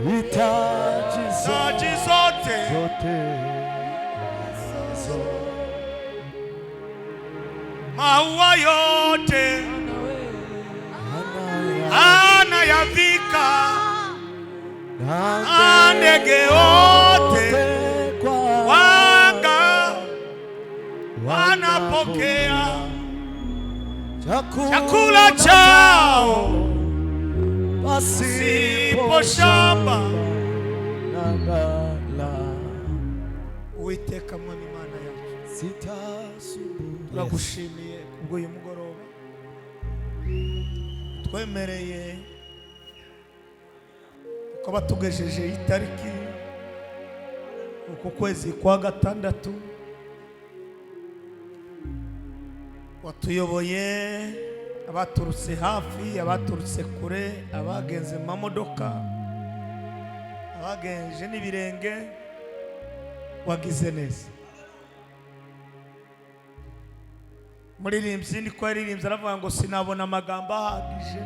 Hitaji taji zote zote zo maua yote anayavika na ndege wote kwa wanga wanapokea chakula chao pasipo sipo shamba. na ghala. Uwiteka Mwami Imana yacu, Sitasumbuka. turagushimiye kubw'uyu mugoroba twemereye ukaba tugejeje itariki uku kwezi kwa gatandatu, watuyoboye abaturutse hafi, abaturutse kure, abagenze mu mamodoka, abagenje n'ibirenge, wagize neza. Muririmbyi niko yaririmbye aravuga ngo sinabona amagambo ahagije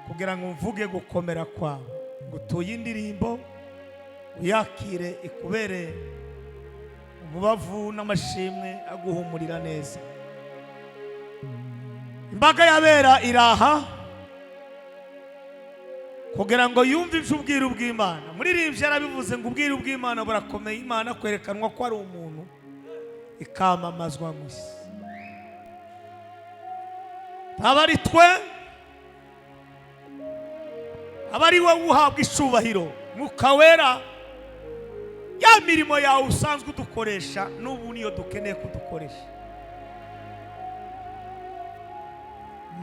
kugira ngo mvuge gukomera kwawe, ngo utuye indirimbo uyakire ikubere umubavu n'amashimwe aguhumurira neza. Imbaga y'abera iraha kugira ngo yumve ibyo ubwiru bw'Imana. Muririmbyi yarabivuze ngo ubwiru bw'Imana burakomeye, Imana kwerekanwa ko ari umuntu ikamamazwa mu isi. Aba ari twe, aba ari wowe uhabwa icubahiro. Mwuka Wera, ya mirimo yawe usanzwe udukoresha n'ubu niyo dukeneye kudukoresha.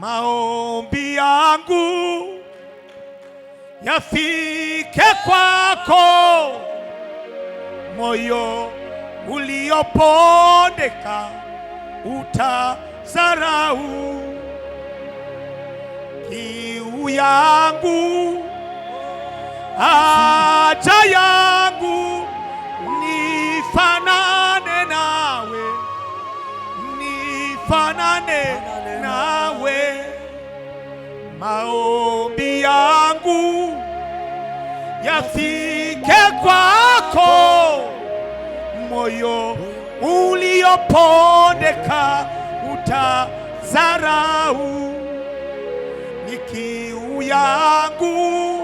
Maombi yangu yafike kwako, moyo uliopondeka utazarau. Kiu yangu haja yangu nifanane nawe, nifanane nawe. Maombi yangu yafike kwako, moyo uliopondeka utazarau. Ni kiu yangu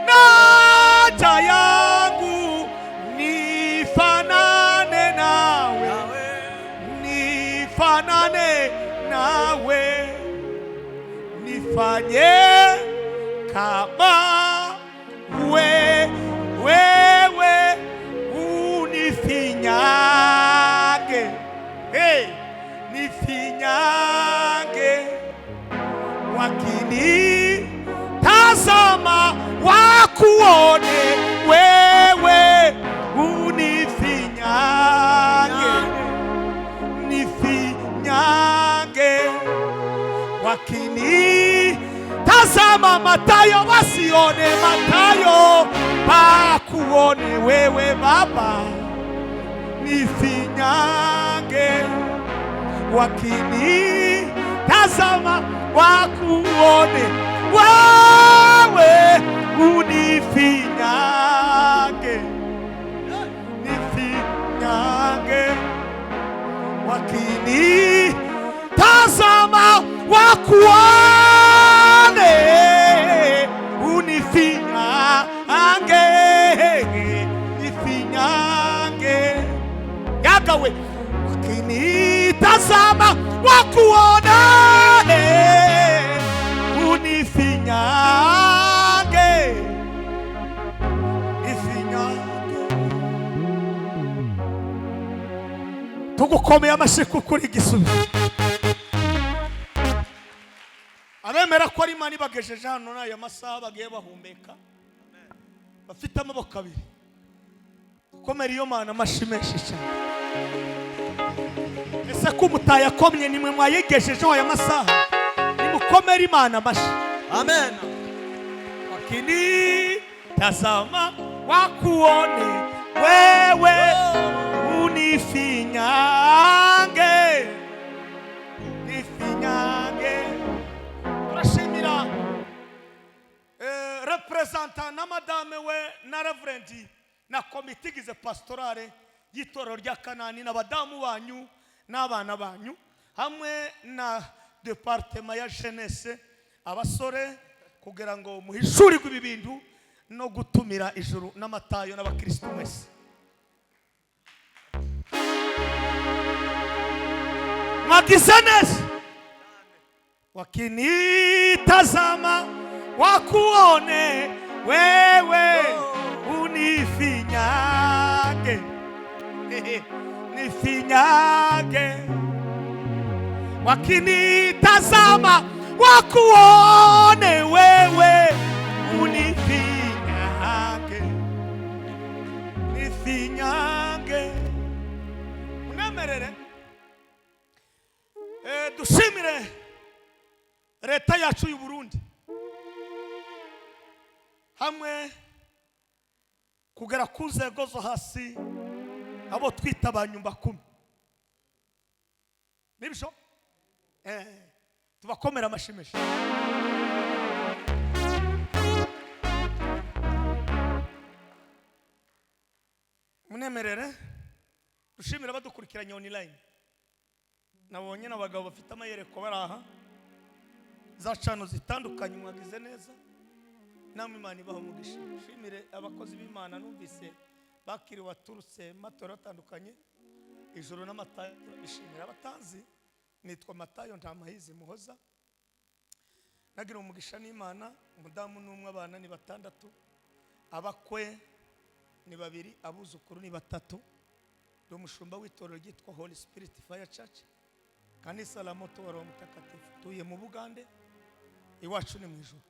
na haja yangu nifanane nawe, nifanane nawe, nifanye kama wewe unifinyage, hey, nifinyage wakini tazama wakuone wewe, unifinyage, nifinyage wakini tazama Matayo wasione Matayo, pakuone wewe Baba, nifinyage wakini tazama wakuone wewe, unifinyage, nifinyage wakini tazama wakuone, unifinyange, nifinyange yagawe wakini tazama wakuone, unifinyange, nifinyange. Tugukomeye amashyi kuko uri igisubizo. Abemera ko ari Imana ibagejeje hano n'aya masaha bagiye bahumeka bafite amaboko abiri, gukomera iyo Mana amashyi menshi cyane. Ese ko mutayakomye, nimwe mwayigejejeho aya masaha? Nimukomere Imana amashyi. Amen. Wakini tazama wakuone wewe, unifinyange, nifinyange. Turashimira. Representant na madame we na reverend na komite igize pastorale y'itorero rya Kanani n'abadamu banyu n'abana banyu, hamwe na département ya jeunesse, abasore, kugira ngo muhishurirwe ibi bintu no gutumira ijuru n'amatayo n'abakristo mwese. Mwagize neza. Wakinitazama wakuone wewe, unifinyage, nifinyage. Wakinitazama wakuone wewe, unifinyage, nifinyage. Unemerere dushimire leta yacu y'u Burundi hamwe kugera ku nzego zo hasi, abo twita ba nyumba kumi, nibyo, tubakomera amashimisha. Munemerere dushimire abadukurikiranye online. Nabonye n'abagabo bafite amayereko bari aha, za cano zitandukanye. Mwagize neza namwe, Imana ibaha umugisha. Shimire abakozi b'Imana numvise bakiriwe baturutse mu matorero atandukanye. Ijoro n'amatayo turabishimira. Abatanzi, nitwa Matayo Ntamahizi Muhoza. Nagira umugisha n'Imana, umudamu n'umwe, abana ni batandatu, abakwe ni babiri, abuzukuru ni batatu. Ndi umushumba w'itorero ryitwa Holy Spirit Fire Church, Kanisa la Moto wa Roho Mtakatifu. Tuye mu Bugande, iwacu ni mu ijuru.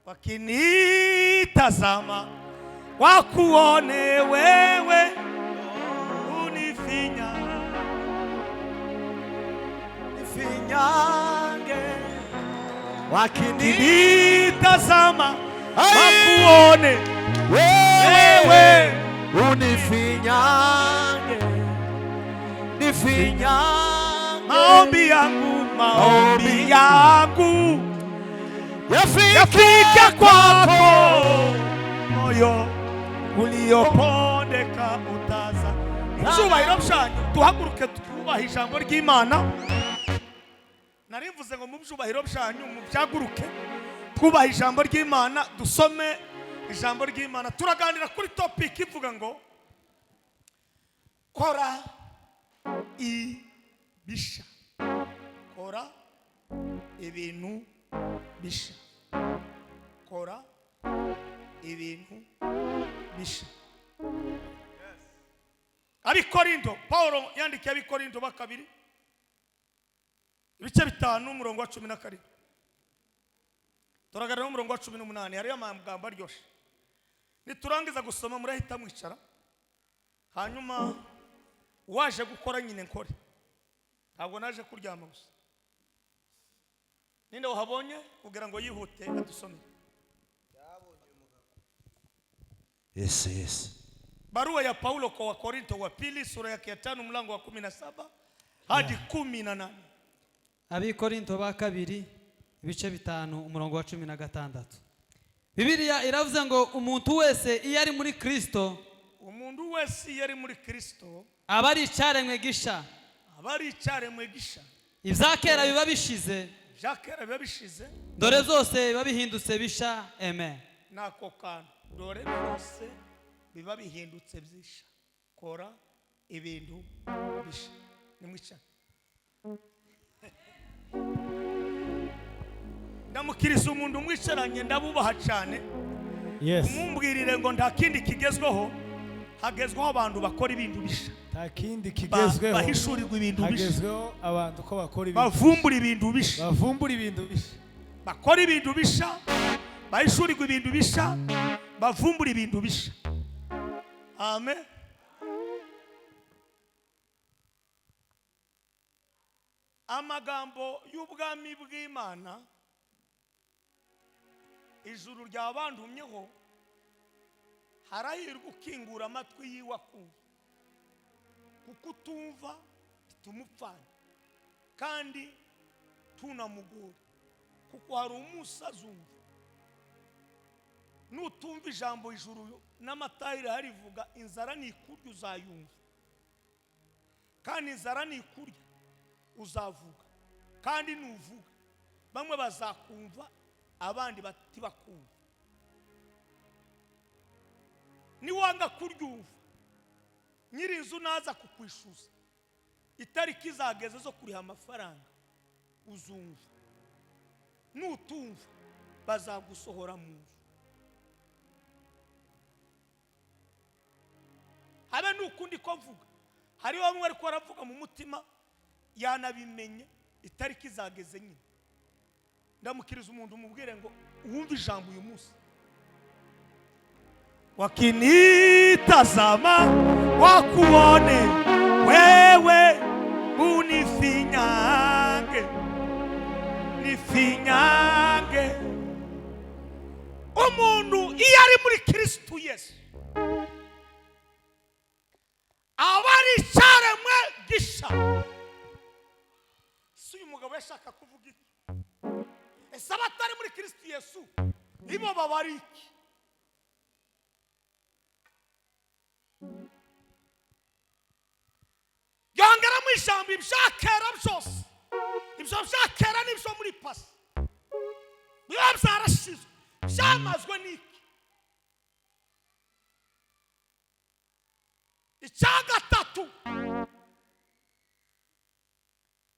Wakinitazama wakuone wewe, unifinya Nifinyange wakini Wakinitazama Ai! wakuone wewe wewe, unifinyange, nifinyange. Maombi yangu, maombi yangu yafike yafike kwako, moyo uliopondeka utaza. Mu byubahiro byanyu duhaguruke twubaha ijambo ry'Imana. Nari mvuze ngo mu byubahiro byanyu mubyaguruke twubaha ijambo ry'Imana, dusome ijambo ry'Imana. Turaganira kuri topic ivuga ngo kora ibisha, kora ibintu bisha, kora ibintu bisha. Abikorinto, Paulo yandikiye Abikorinto ba kabiri ibice 5, umurongo wa 17, turaganira n'umurongo wa 18. Hariyo amagambo aryoshye. Niturangiza gusoma murahita mwicara, hanyuma waje gukora nyine nkore, ntabwo naje kuryama gusa. Ninde wahabonye kugira ngo yihute adusomere? Yes. Barua ya Paulo kwa Wakorinto wa pili sura yake ya 5 mlango wa 17 hadi 18. Abikorinto ba kabiri ibice 5, umurongo wa 16, Bibiliya iravuze ngo umuntu wese iyo ari muri Kristo, Umuntu wese iyo ari muri Kristo, aba ari icyaremwe gisha. Aba ari icyaremwe gisha. Ibya kera biba bishize, Ibya kera biba bishize, dore zose biba bihindutse bisha. Amen. N'ako kantu, dore byose biba bihindutse byisha. Kora ibintu bisha. Nimwicare. Ndamukiriza umuntu mwicaranye, ndabubaha cyane. Yes. Umumbwirire ngo nta kindi kigezweho, hagezweho abantu bakora ibintu bisha. Nta kindi kigezweho. Bahishurirwa ibintu bisha. Hagezweho abantu ko bakora ibintu, bavumbura ibintu bisha. Bavumbura ibintu bisha. Bakora ibintu bisha, bahishurirwa ibintu bisha, bavumbura ibintu bisha. Amen. Amagambo y'ubwami bw'Imana, ijuru ryabantumyeho, harahirwa ukingura amatwi yiwe akumva, kuko utumva tumupfana kandi tunamugora, kuko hari umunsi azumva. Nutumva ijambo ijuru n'amatayiri harivuga, inzara nikurya uzayumva, kandi inzara nikurya uzavuga, kandi nuvuga bamwe bazakumva abandi batibakumva. Niwanga kuryumva, nyir'inzu naza kukwishyuza itariki izageze zo kuriha amafaranga uzumva, nutumva bazagusohora mu nzu. Habe n'ukundi ko mvuga, hariho bamwe ariko baravuga mu mutima yanabimenye itariki izageze nyine. Ndamukiriza umuntu umubwire ngo wumve ijambo uyu munsi. Wakinitazama wakuone wewe, unifinyange nifinyange. Umuntu iyo ari muri Kristo Yesu aba ari icyaremwe gisha. Si uyu mugabo yashaka kuvuga iki? Ese abatari muri Kristo Yesu nibo baba ari iki? Yongeramo ijambo ibyakera byose, ibyo byakera n'ibyo muri pasi biba byarashizwe, byamazwe n'iki? Icya gatatu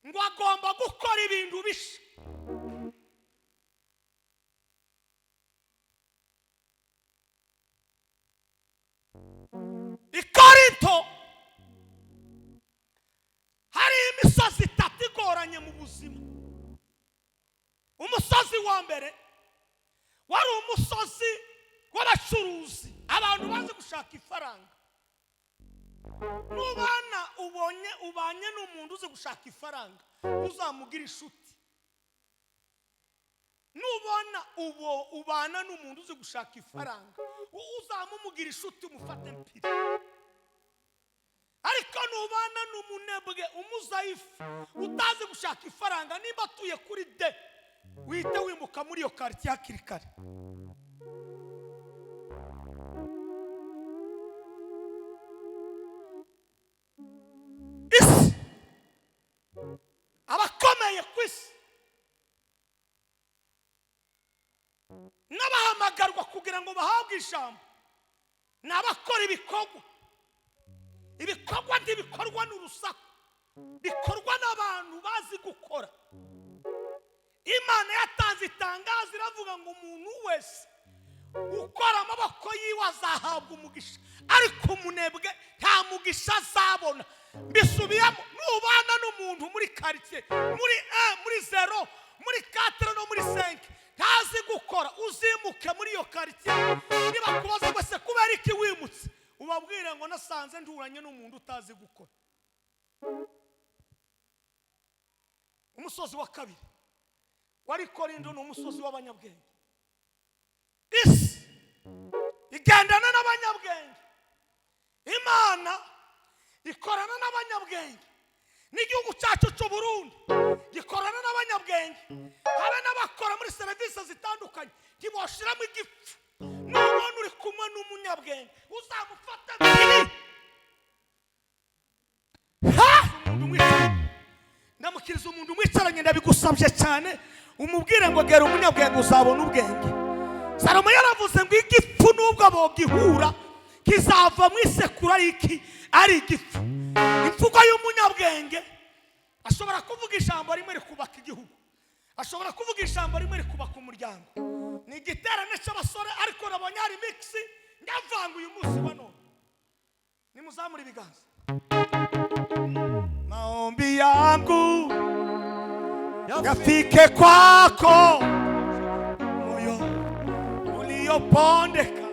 ngo agomba gukora ibintu bisha. I Korinto hari imisozi itatu igoranye mu buzima. Umusozi wa mbere wari umusozi w'abacuruzi, abantu bazi gushaka ifaranga. Nubana ubonye ubanye n'umuntu uzi gushaka ifaranga, uzamugira inshuti. Nubona ubo ubana n'umuntu uzi gushaka ifaranga, uzamumugira inshuti, umufate mpiri. Ariko nubana n'umunebwe umuzayifu utazi gushaka ifaranga, niba atuye kuri de wihite wimuka muri iyo karitsiye hakiri kare. Isi abakomeye ku isi n'abahamagarwa kugira ngo bahabwe ijambo ni abakora ibikorwa. Ibikorwa ntibikorwa n'urusaku, bikorwa n'abantu bazi gukora. Imana yatanze itangazo iravuga ngo umuntu wese ukora amaboko yiwe azahabwa umugisha, ariko umunebwe nta mugisha azabona. Mbisubiyemo, nubana n'umuntu muri karitsiye, muri 1, muri 0, muri 4 no muri 5 ntazi gukora, uzimuke muri iyo karitsiye. Niba kubaza ngo se kubera iki wimutse, ubabwire ngo nasanze nduranye n'umuntu utazi gukora. Umusozi wa kabiri wari Korinto ni umusozi w'abanyabwenge. Isi igendana n'abanyabwenge, Imana ikorana n'abanyabwenge, n'igihugu cyacu cy'u Burundi gikorana n'abanyabwenge. Habe n'abakora muri serivisi zitandukanye ntiboshiramo igifu. Nubona uri kumwe n'umunyabwenge uzamufata mpiri. Ndamukiriza umuntu mwicaranye, ndabigusabye cyane, umubwire ngo gera umunyabwenge uzabona ubwenge. Salomo yaravuze ngo igifu nubwo bogihura kizava mu isekuru ari iki? Ari igifu. Imvugo y'umunyabwenge ashobora kuvuga ijambo rimwe rikubaka igihugu, ashobora kuvuga ijambo rimwe rikubaka umuryango. Ni igiterane cy'abasore, ariko nabonye hari mixi ndavanga uyu munsi wa none. Nimuzamure ibiganza. Maombi yangu yafike kwako, moyo uliopondeka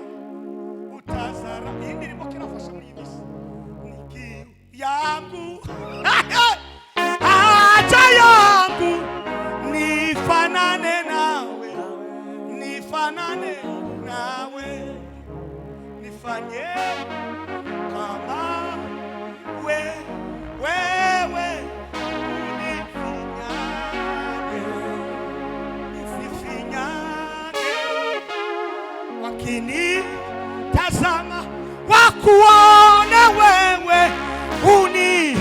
utazara. Iyi ndirimbo kirafasha muri iyi minsi. Ni kiu yangu haja yangu nifanane nawe, nifanane nawe, nifanye kama we wewe, unifinyange, nifinyange. Wakini tazama wakuone wewe uni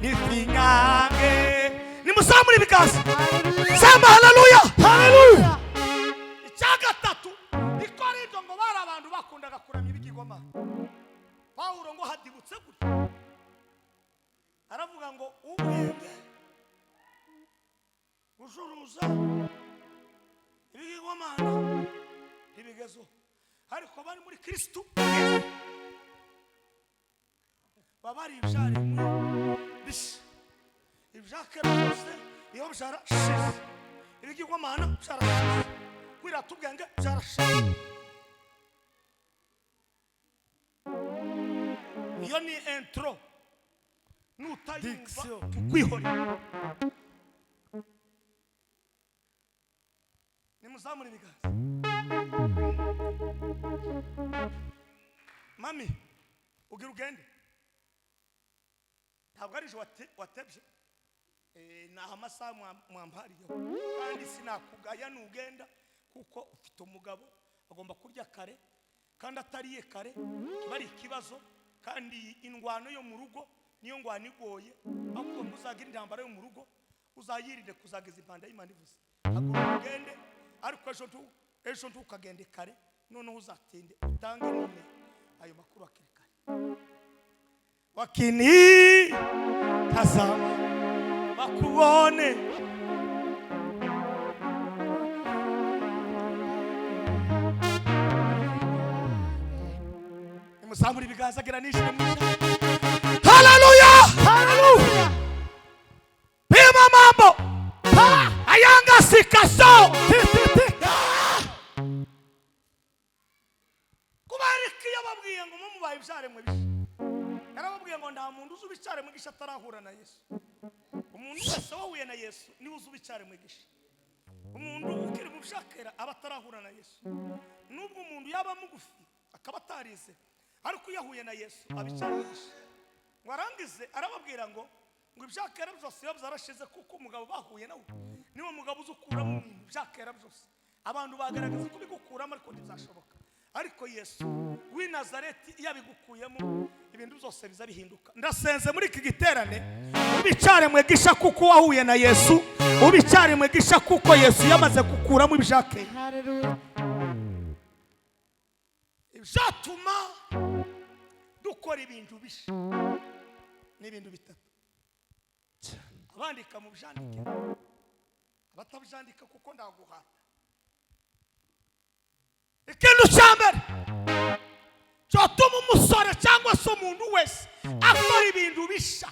nifinyange. Nimuzamure ibiganza, sema haleluya, haleluya. Icya gatatu, i Korinto ngo bari abantu bakundaga kuramya ibigirwamana. Pawulo ngo hadibutse gutya, aravuga ngo ubwenge, gucuruza ibigirwamana ntibigezeho, ariko bari muri Kristo baba ari ibyaremwe bishya, ibyakera byose iyo byarashize, ibigirwamana byarashize, kwirata ubwenge byarashize. Iyo ni intro, nutayumva Diction. tukwihorera. Nimuzamure ibiganza. Mami, ugira ugende, ntabwo ari ejo watebye. Ni amasaha mwampariyeho, kandi sinakugaya nugenda, kuko ufite umugabo agomba kurya kare, kandi atariye kare kiba ari ikibazo. Kandi indwano yo mu rugo niyo ngwano igoye, ahubwo uzagira intambara yo mu rugo uzayirinde kuzageza impanda y'Imana ivuze. Haguruka ugende, ariko ejo ntukagende kare, noneho uzatinde utange none ayo makuru hakiri kare. Wakini tazama bakuone nimuzamure ibiganza, gira nishimwe mu ijambo. Haleluya, haleluya. Pima mambo ayanga sikaso kubera ko iyo babwiye ngo mumubaye ibyaremwe bishya, yarababwiye ngo nta muntu uzi ubicaremwe gisha atarahura na Yesu. Umuntu wese wahuye na Yesu niwe uzi ubicaremwe gisha. Umuntu ukiri mu byakera aba atarahura na Yesu. Nubwo umuntu yaba mugufi akaba atarize, ariko iyo ahuye na Yesu abicaremwe gisha. Ngo arangize arababwira ngo ibyakera byose biba byarashize, kuko umugabo bahuye nawe niwe mugabo uzi ukuramo ibintu byakera byose. Abantu bagaragaza kubigukuramo ariko ntibyashoboka, ariko Yesu w'i Nazareti iyo abigukuyemo ibintu byose biza bihinduka. Ndasenze muri iki giterane ubicaremwe gisha kuko wahuye na Yesu, ubicaremwe gisha kuko Yesu yamaze gukuramo ibyakera. Haleluya. Ibyatuma dukora ibintu bishya ni ibintu bitatu. Abandika mu byandike, abatabyandika kuko ndaguhata. Ikintu cya mbere cyatuma umusore cyangwa se umuntu wese akora ibintu bishya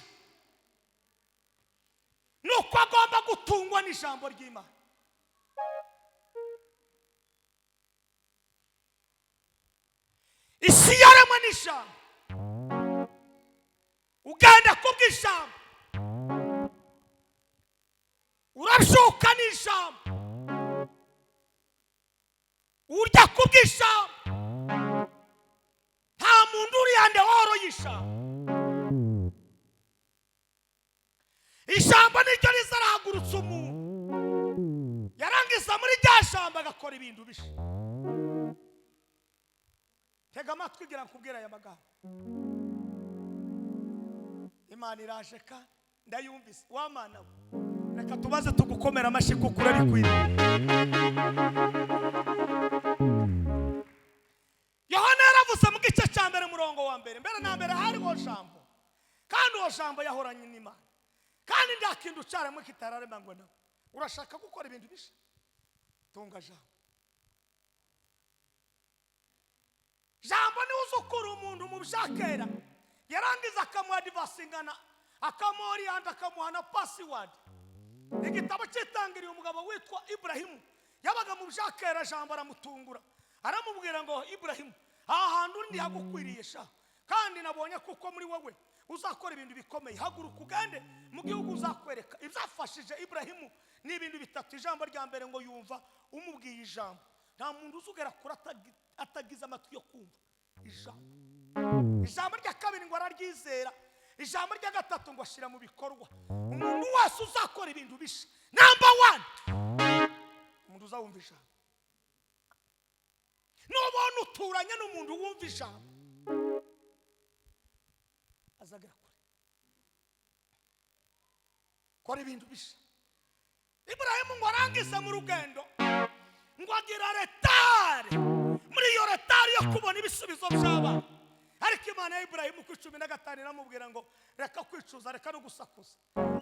ni uko agomba gutungwa n'ijambo ry'Imana. Isi yaremwe n'ijambo, ugenda kubw'ijambo, urabyuka n'ijambo, urya kubw'ijambo. Nta muntu uri yande woroye ijambo. Ijambo niryo rizarahagurutsa umuntu, yarangiza muri rya jambo agakora ibintu bishya. Tega amatwi gira nkubwire aya magambo. Imana iraje ka ndayumvise wa Mana we, reka tubaze tugukomera amashyi kuko urabikwiriye. Yohana yaravuze mu gice cya mbere murongo wa mbere, mbere na mbere hariho jambo, kandi uwo jambo yahoranye n'Imana, kandi nta kintu cyaremwe kitararema ngo nawe. Urashaka gukora ibintu bishya, tunga jambo. Jambo niwe uzukura umuntu mu byakera, yarangiza akamuha divasingana, akamuha akamuha na pasiwadi. Igitabo cyitangiriye umugabo witwa Ibrahimu yabaga mu byakera, jambo aramutungura aramubwira ngo Ibrahimu, aha hantu ndi hagukwiriye sha, kandi nabonye kuko muri wowe uzakora ibintu bikomeye, haguruka ugende mu gihugu uzakwereka. Ibyafashije Ibrahimu ni ibintu bitatu. Ijambo rya mbere ngo yumva umubwiye ijambo. Nta muntu uzugera kure atagize amatwi yo kumva ijambo. Ijambo rya kabiri ngo araryizera. Ijambo rya gatatu ngo ashyira mu bikorwa. Umuntu wese uzakora ibintu bishya, number 1, Umuntu uzawumva ijambo, nubona uturanye n'umuntu wumva ijambo, azagera kure. Kora ibintu bisha. Iburahimu ngo arangize mu rugendo, ngo agira retard. Muri iyo retard yo kubona ibisubizo by'abana, ariko Imana ya Iburahimu ku 15 iramubwira ngo reka kwicuza, reka no gusakuza,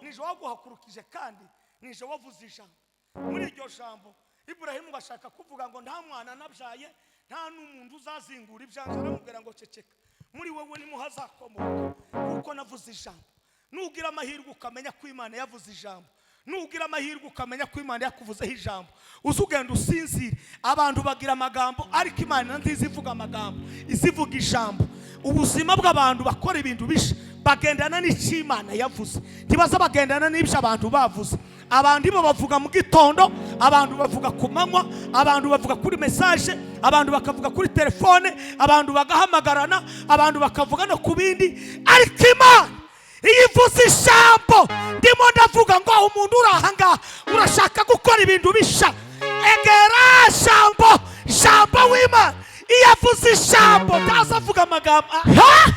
nije waguhakurukije kandi nije wavuze ijambo. Muri iryo jambo Iburahimu ngo ashaka kuvuga ngo nta mwana nabyaye, nta n'umuntu uzazingura ibyanjye. Aramubwira ngo ceceka, muri wowe niho hazakomoka, kuko navuze ijambo. Nugira amahirwe ukamenya ko Imana yavuze ijambo, nugira amahirwe ukamenya ko Imana yakuvuzeho ijambo, uzi ugenda usinzire. Abantu bagira amagambo, ariko Imana ntizi ivuga amagambo, izivuga ijambo. Ubuzima bw'abantu bakora ibintu bisha bagendana n'icyo Imana yavuze, ntibaza bagendana n'ibyo abantu bavuze. Abantu bo bavuga mu gitondo, abantu bavuga ku manywa, abantu bavuga kuri message, abantu bakavuga kuri telefone, abantu bagahamagarana, abantu bakavuga no ku bindi. Ariko Imana iyo ivuze ijambo, ndimo ndavuga ngo umuntu uri aha ngaha urashaka gukora ibintu bisha, egera jambo, jambo w'Imana. Iyo avuze ijambo ntaza avuga amagambo,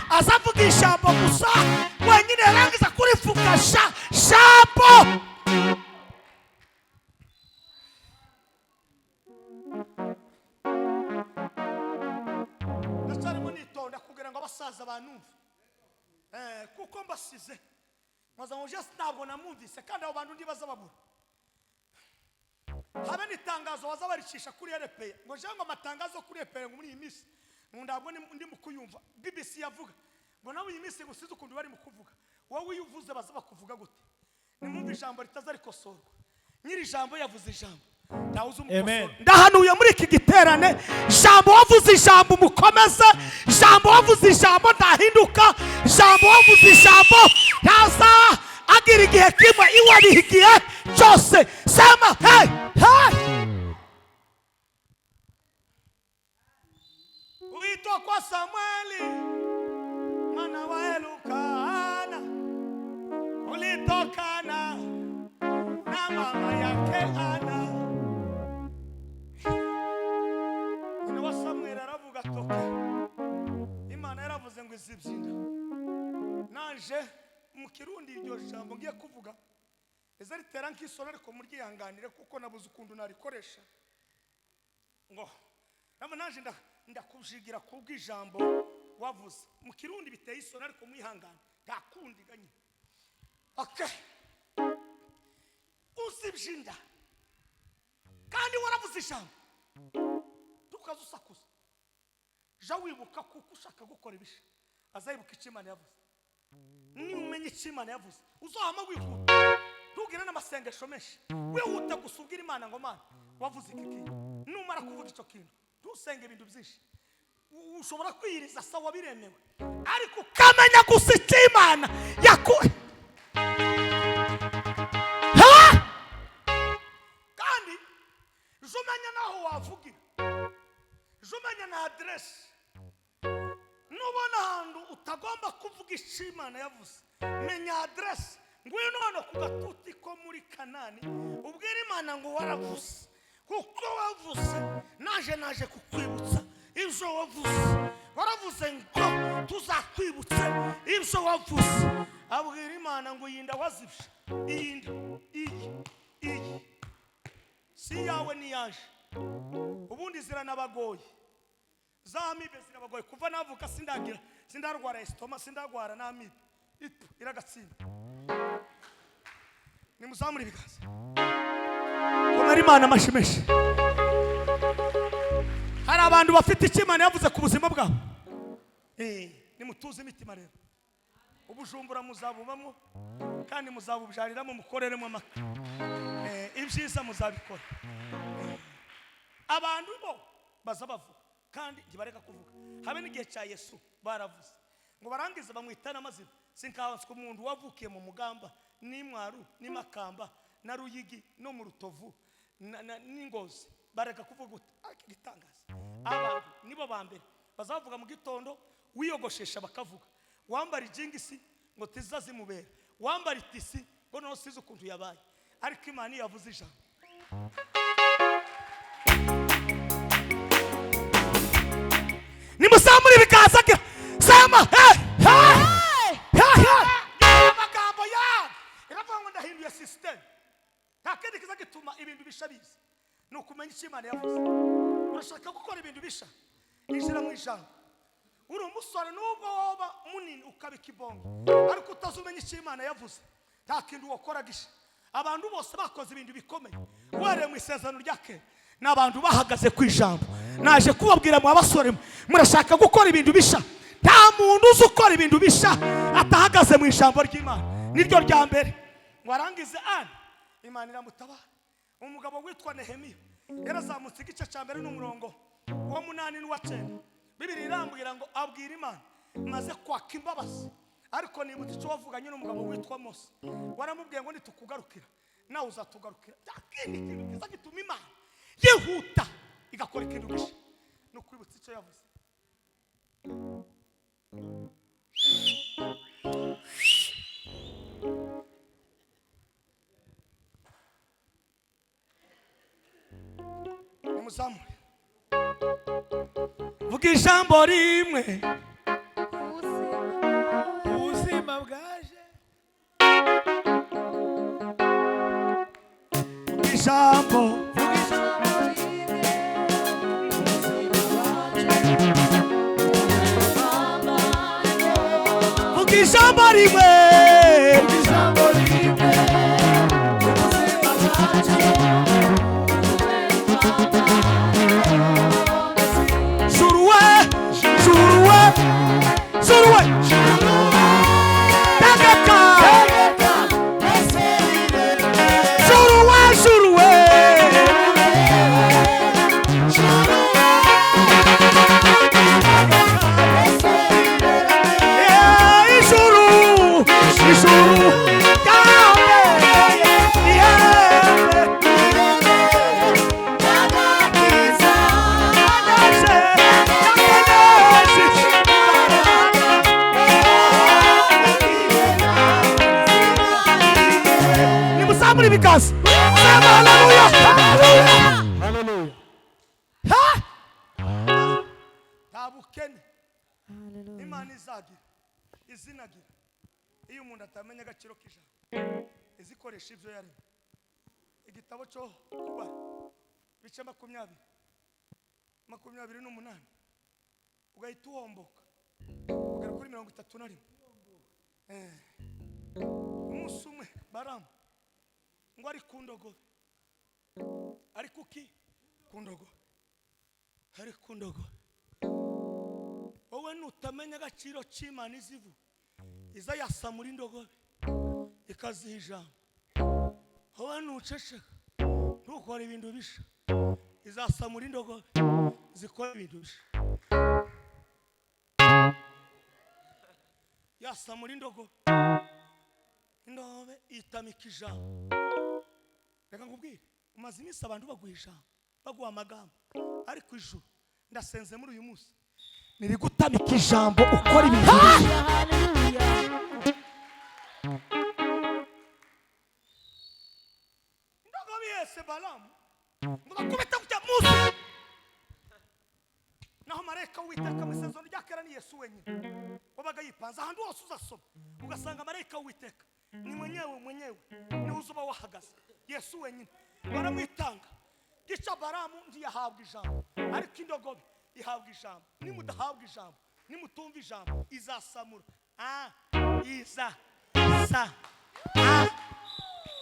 aza avuga ijambo gusa wenyine, yarangiza kurivuga sha jambo. Ndacyarimo nitonda kugira ngo abasaza banumve, kuko mbasize nkoza ngo just ntabwo namwumvise, kandi abo bantu ntibaza babura. Habe n'itangazo baza baricisha kuri RPA ngo jewe ngo amatangazo kuri RPA ngo muri iyi minsi ngo ntabwo ndi mu kuyumva. BBC yavuga ngo nawe iyi minsi ngo sinzi ukuntu bari mu kuvuga. Wowe iyo uvuze baza bakuvuga gute? Nimwumve ijambo ritaza rikosorwa. Nyiri ijambo yavuze ijambo, ntawe uzi umukosora. Amen. Ndahanuye muri iki giterane, jambo wavuze ijambo umukomeze, jambo wavuze ijambo ntahinduka, jambo wavuze ijambo ntaza agira igihe kimwe, iwe abiha igihe cyose. Sema hey, hey. Uitwa kwa Samueli mwana wa Elukana ulitokana na mama yake Ana. Nyina wa Samweli aravuga toke, Imana yaravuze ngo izibyina. Naje mu Kirundi iryo jambo ngiye kuvuga eza ritera nk'isoni, ariko muryihanganire kuko nabuze ukuntu narikoresha. Ngo nabo naje ndakujigira kubw'ijambo wavuze. Mu Kirundi biteye isoni, ariko mwihangane, nta kundi ganye. Okay, uzibyinda kandi waravuze ijambo, tukaza usakuza. Ja wibuka kuko ushaka gukora ibisha, azayibuka icyo Imana yavuze. Niba umenya icyo Imana yavuze, uzahama wihuta, ntugire n'amasengesho menshi, wihuta gusa ubwira Imana ngo Mana wavuze iki kintu. Numara kuvuga icyo kintu ntusenge ibintu byinshi. Ushobora kwiyiriza sawa, biremewe, ariko ukamenya gusa icyo Imana yaku. Ha! Kandi ejo umenya n'aho wavugira, ejo umenya na aderesi. Nubona ahantu utagomba kuvuga icyo Imana yavuze, menya aderesi. Ngwino hano ku gatuti ko muri Kanani, ubwire Imana ngo waravuze, kuko wavuze naje naje kukwibutsa ibyo wavuze. Waravuze ngo tuzakwibutse ibyo wavuze. Abwira Imana ngo iyi nda wazibye, iyi nda, iyi, iyi si iyawe n'iyaje. Ubundi ziranabagoye, za amibe zirabagoye. Kuva navuka sindagira, sindarwara estomac, sindarwara n'amibe, ipu iragatsinda. Nimuzamure ibiganza, komera Imana amashyi menshi. Hari abantu bafite icyo Imana yavuze ku buzima bwabo. Nimutuze imitima rero, ubujumbura muzabubamo kandi muzabubyariramo, mukoreremo amata. Ibyiza muzabikora. Abantu bo baza bavuga kandi ntibareka kuvuga. Habe n'igihe cya Yesu baravuze ngo barangize bamwita n'amazina. Sinkanswe umuntu wavukiye mu Mugamba n'Imwaru n'Imakamba na Ruyigi no mu Rutovu n'Ingozi, bareka kuvuga gute? Ariko igitangaza, abantu nibo ba mbere bazavuga mu gitondo, wiyogoshesha bakavuga, wambara ijingisi ngo tiza zimubera, wambara itisi ngo noneho size ukuntu yabaye. Ariko Imana iyo yavuze ijambo, Nimuzamure ibiganza gira. Sema hey hey hey hey. Amagambo yawe iravuga ngo ndahinduye system. Nta kindi kiza gituma ibintu bisha biza ni ukumenya icyo Imana yavuze. Urashaka gukora ibintu bisha, injira mu ijambo. Uri umusore nubwo woba munini ukaba ikibongo, ariko utazumenya icyo Imana yavuze nta kintu wakora gisha. Abantu bose bakoze ibintu bikomeye uhereye mu isezerano rya kera ni abantu bahagaze ku ijambo. Naje kubabwira mwa basore, murashaka gukora ibintu bisha, nta muntu uzi ukora ibintu bisha atahagaze mu ijambo ry'Imana. Niryo rya mbere. Warangize ane Imana iramutabara. Umugabo witwa Nehemiya yarazamutse igice cya mbere n'umurongo wa 8 n'uwa 9. Bibiri irambwira ngo abwira Imana maze kwaka imbabazi, ariko nibutse icyo wavuganye n'umugabo witwa Mose, waramubwiye ngo nitukugarukira nawe uzatugarukira. Ikindi kintu kiza gituma Imana yihuta igakora ikintu gisha ni ukwibutsa icyo yavuze. Nimuzamure vuga ijambo rimwe. Ubuzima bwaje. Vuga ijambo. Vuga ijambo rimwe. Ijambo rimwe. Juruwe, juruwe, juruwe. Tegeka. Juruwe, juruwe. Eh, ijuru, ijuru. Yawe, ihembe. Nimuzamure ibiganza. Sema haleluya. Haleluya. Ha! Nta bukene Imana izagira izinagira iyo umuntu atamenya agaciro k'ijambo, izikoresha ibyo yaremye. Igitabo cyo Kubara bice 20 28 ugahita uhomboka ugera kuri 31. Umunsi umwe Baramu ngo ari ku ndogobe, ari kuki ku ndogobe, ari ku ndogobe. Wowe nutamenya agaciro c'Imana izivu iza yasamura indogobe ikaziha ijambo. Wowe nuceceka ntukora ibintu bisha, izasamura indogobe zikora ibintu bisha. Yasamura indogobe, indogobe itamika ijambo. Reka nkubwire, umaze iminsi abantu baguha ijambo, baguha amagambo, ariko ijuru ndasenze muri uyu munsi nirigutamika ijambo ukora ibintu bisha. Indogobe yese Balamu ngo bakubite kujya munsi. Naho marayika w'Uwiteka mu isezerano rya kera ni Yesu wenyine wabaga yipanze. Ahantu hose uzasoma ugasanga marayika w'Uwiteka ni mwenyewe mwenyewe, niwe uzuba wahagaze, Yesu wenyine. Baramwitanga gica. Baramu ntiyahabwa ijambo, ariko indogobe ihabwa ijambo. Nimudahabwa ijambo, nimutumva ijambo, izasamura a iza sa a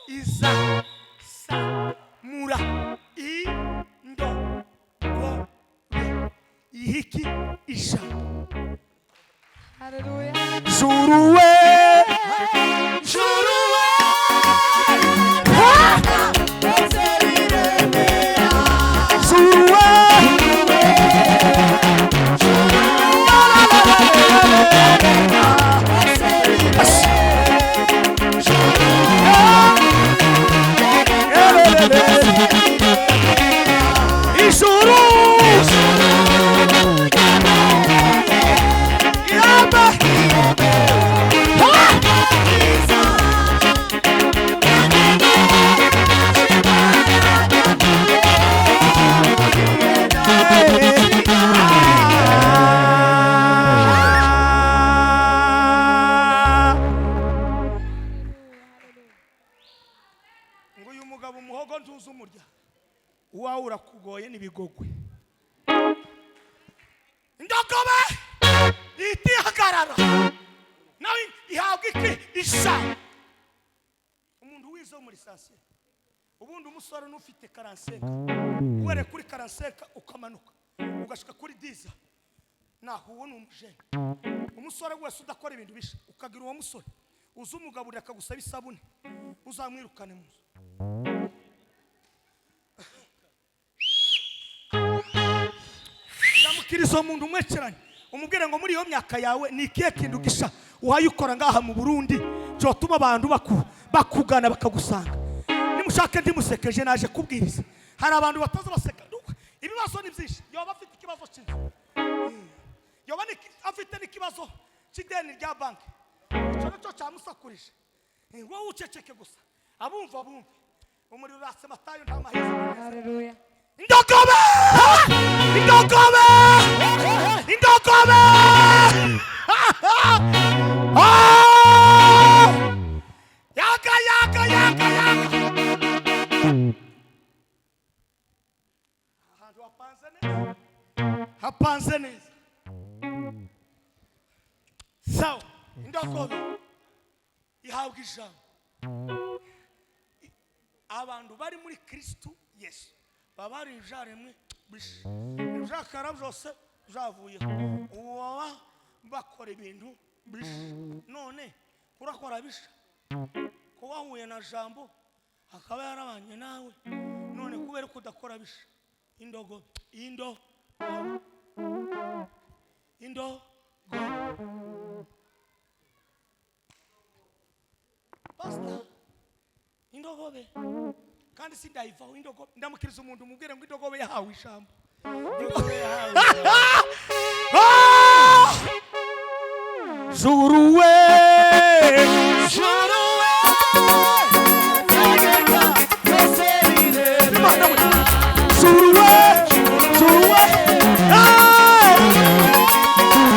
iza sa mura indogobe ihiki ijambo. Haleluya. Juruwe, juruwe, juruwe, ijuru, yaba. Ngo uyu mugabo umuhogo ntuzi umurya, uwawe urakugoye n'ibigogwe. Indogobe ihita ihagarara, nawe ihabwa iki? Ijambo. Umuntu wize wo muri sasiye, ubundi umusore n'ufite karanseka, uhereye kuri karanseka ukamanuka ugashika kuri diza, naho uwo ni umujene. Umusore wese udakora ibintu bisha, ukagira uwo musore uza umugaburira akagusaba isabune, uzamwirukane mu nzu. Ndamukiriza umuntu umwekeranye, umubwire ngo muri iyo myaka yawe ni ikihe kintu gisha uhaye ukora ngaha mu Burundi cyotuma abantu bakugana bakagusanga? Nimushake ndimusekeje, naje kubwiriza. Hari abantu bataza baseka, ibibazo ni byinshi. Yoba afite ikibazo cy'inzu, yoba afite n'ikibazo cy'ideni rya banki, icyo nicyo cyamusakurije. Wowe uceceke gusa, abumva bumve. Umuriro uratse Matayo nta mahezi. Haleluya. Indogobe! Indogobe! Indogobe! Ah! Yaga, yaga, yaga, yaga. Ahantu hapanze neza, hapanze neza. Sawa, indogobe ihabwa ijambo. Abantu bari muri Kristo Yesu baba ari ibyaremwe bisha, ibyakara byose byavuyeho, ubu baba bakora ibintu bisha. None urakora bisha ko wahuye na Jambo akaba yarabanye nawe, none kubera ko udakora bisha. Indogo, indo, indo, pastor, indogobe. Kandi sindayivaho indogobe. Ndamukiriza umuntu umubwire ngo indogobe yahawe ijambo. Juruwe, juruwe, juruwe, juruwe,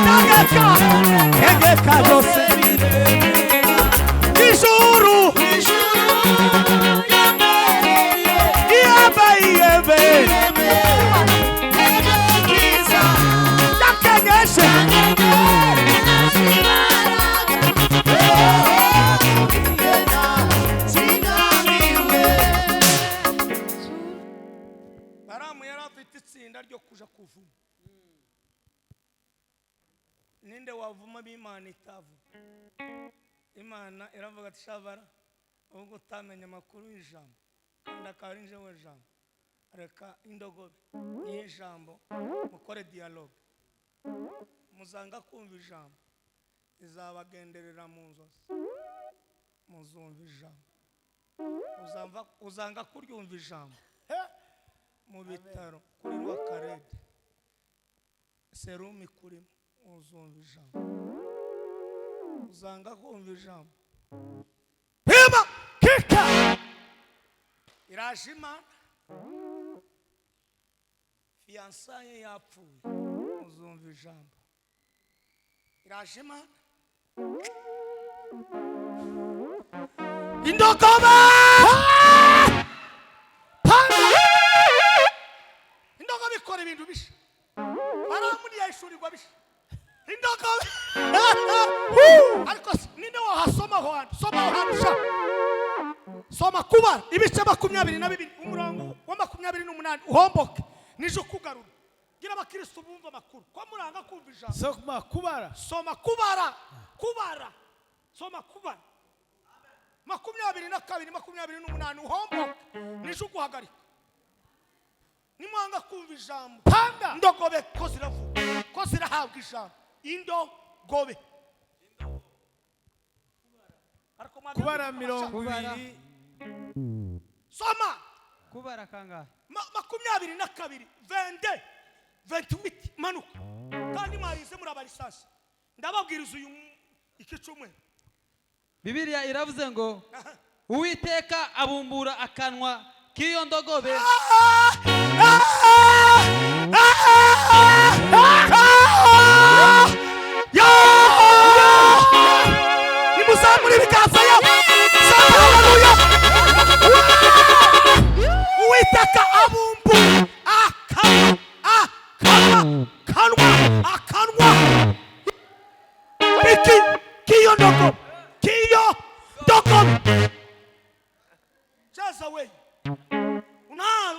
tegeka, tegeka byose. Ijuru, iyebe, iyebe, yakenyeshe. Baramu yari afite itsinda ryo kuja kuvuma. Ninde wavuma b'Imana itavuma? Imana iravuga ati shabara, ubwo utamenya amakuru y'ijambo kandi akaba ari njyewe jambo, reka indogobe y'ijambo mukore dialogue. Muzanga kumva ijambo, izabagenderera mu nzozi, muzumva ijambo. Uzanga kuryumva ijambo mu bitaro kuri Rwakarede, serumu ikurimo, uzumva ijambo. Uzanga kumva ijambo, hima kika iraje Imana. Fiyansaye yapfuye, uzumva ijambo. Iraje Imana. Indogobe! Indogobe ikora ibintu bisha. Baramu ntiyayishurirwa bisha. Indogobe! Ariko ninde wahasoma aho hantu? Soma aho hantu sha. Soma Kubara ibice 22 umurongo wa 28 uhomboke nije ukugarura. Gira abakristo bumva amakuru ko muranga kumva ijambo. Soma Kubara. Soma Kubara, Kubara, soma Kubara 22 28 uhomboke nije ukuhagarika. Nimwanga kumva ijambo, Panda. indogobe ko ziravuga, ko zirahabwa ijambo. Indogobe. Kubara 20. Soma Kubara kangahe? 22 22 28 manuka. Kandi mwarize muri abarisansi, ndababwiriza uyu iki cyumweru. Bibiliya iravuze ngo Uwiteka abumbura akanwa k'iyo ndogobe. Nimuzamure ibiganza yabo. Haleluya.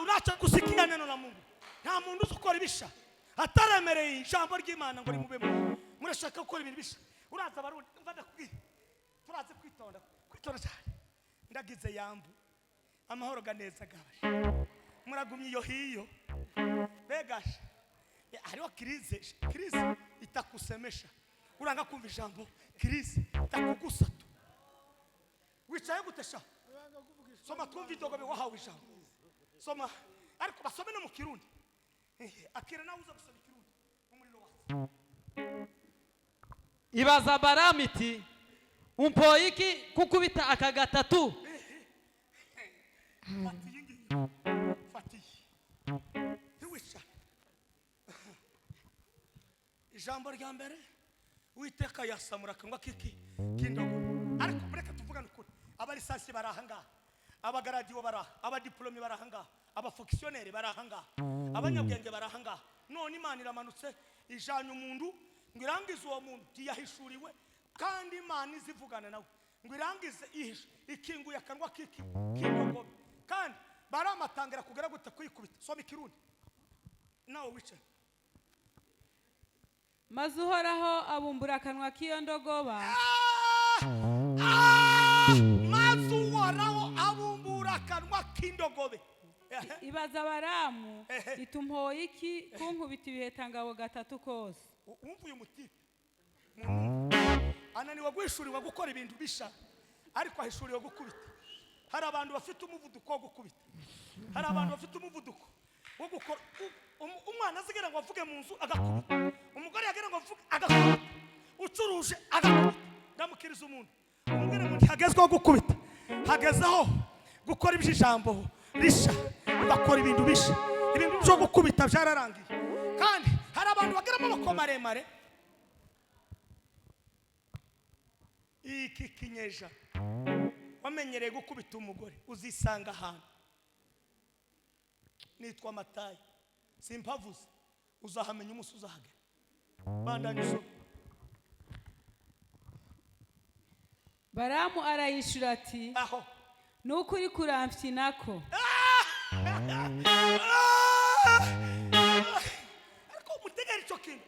Unaacha kusikia neno la Mungu. Nta muntu uzi ukora ibisha ataremereye ijambo ry'Imana ngo rimubemo. Murashaka gukora ibintu bisha. Uraza Abarundi, umva ndakubwira, turazi kwitonda, kwitonda cyane. Ndagize yambu amahoro ganeza gabaje, muragumye iyo hiyo begasha. Hariho crise, crise itakusemesha. Uranga kumva ijambo, crise itakugusa tu. Wicaye gutesha. Soma twumve indogobe wahawe ijambo. Soma ariko basome no mu Kirundi. Akira nawe uza gusoma Ikirundi umuriro wawe. Ibaza Balamu iti umpoye iki kukubita aka gatatu? Fata iyi ngiyi, fata iyi, ntiwicare. Ijambo rya mbere, Uwiteka yasamura akanwa k'iki k'indogobe. Ariko mureke tuvugane ukuri, abarisansi bari aha ngaha, abagaradiyo bari aha, abadiplome bari aha ngaha, abafonkisiyoneri bari aha ngaha, abanyabwenge bari aha ngaha. None Imana iramanutse ijanye umuntu ngo irangize uwo muntu ntiyahishuriwe, kandi Imana izivugana nawe ngo irangize ihishe, ikinguye akanwa k'iki k'indogobe. Kandi baramatangira kugera gute kuyikubita. Soma Ikirundi nawe wicaye. Maze Uhoraho abumbura akanwa k'iyo ndogoba. Maze Uhoraho abumbura akanwa k'indogobe. Ibaza Balamu Ehe. iti umpoye iki kunkubita ibihetangabo gatatu kose? Wumva uyu mutipe ananiwe guhishurirwa gukora ibintu bisha, ariko ahishuriwe gukubita. Hari abantu bafite umuvuduko wo gukubita, hari abantu bafite umuvuduko wo gukora. Umwana azigera ngo avuge mu nzu agakubita, umugore yagera ngo avuge agakubita, ucuruje agakubita. Ndamukiriza umuntu umubwire ngo ntihagezweho gukubita, hagezeho gukora iby'ijambo risha, ugakora ibintu bisha. Ibintu byo gukubita byararangiye. Kandi hari abantu bagira amaboko maremare. Iki kinyeja wamenyereye gukubita umugore, uzisanga ahantu nitwa Matayi, simpavuze, uzahamenya umunsi uzahagera. Bandanye usome. Balamu arayishura ati aho nuko uri kurambyinako. Ariko mutegere ico kintu.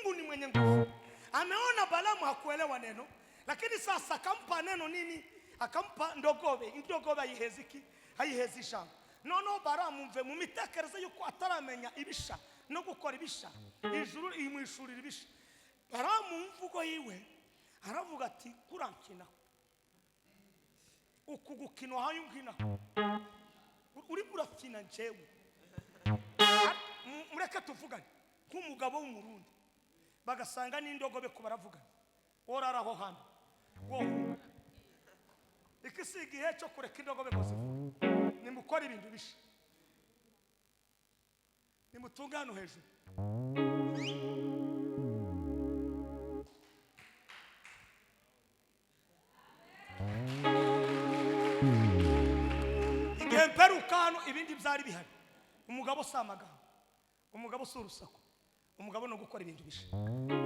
Mungu ni mwenye nguvu. Ameona Balamu hakuelewa neno, lakini sasa akampa neno nini? Akampa ndogobe. Indogobe ayiheza iki? Ayiheza ijambo. Noneho Balamu mve mu mitekerereze yuko ataramenya ibisha no gukora ibisha, ijuru imwishurira ibisha. Balamu mvugo yiwe aravuga ati kurankina uku gukina hayo nkina uri urakina njyewe. Mureke tuvugane nk'umugabo w'Umurundi, bagasanga n'indogobe ko baravugana, woraraho hano wowe. Iki si igihe cyo kureka indogobe ngo zivuge. Nimukore ibintu bisha, nimutunge hano hejuru. Igihe mperuka hano ibindi byari bihari. Umugabo si amagambo, umugabo si urusaku, umugabo ni ugukora ibintu bisha.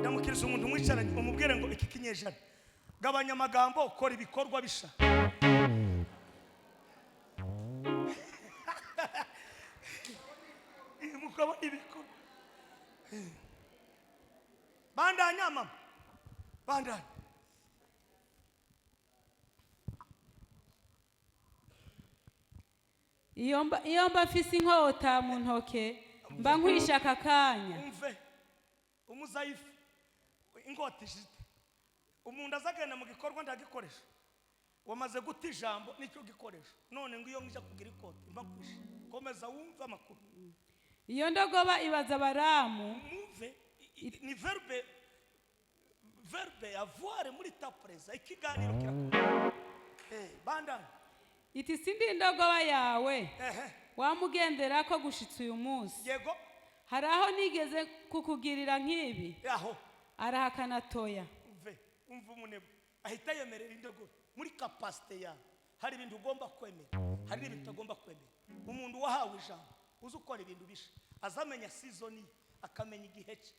Ndamukiriza umuntu mwicaranye umubwire ngo iki kinyejana gabanya amagambo, ukora ibikorwa bisha. Umugabo ibikorwa. Bandanya mama, bandanya. Iyo mba mfise inkota mu ntoke mba nkwisha aka kanya. Umve umuzayifu inkota ishite, umuntu azagenda mu gikorwa ndagikoresha. Wamaze guta ijambo nicyo gikoresho, none ngo iyo nja kugira ikoti mba nkwisha. Komeza wumve amakuru. Iyo ndogoba ibaza Balamu. Mwumve ni verbe avoir muri ta presa. Ikiganiro kirakora. Bandana. Iti sindi indogoba yawe wamugendera ko gushitsa uyu munsi. Yego. Hari aho nigeze kukugirira nk'ibi? Aho. Arahakana toya. Umve, umve umunebo ahita yemerera indogobe muri capacité yawe. Hari ibintu ugomba kwemera, hari n'ibintu utagomba kwemera. Umuntu wahawe ijambo uzi ukora ibintu bisha, azamenya season, akamenya igihe cye.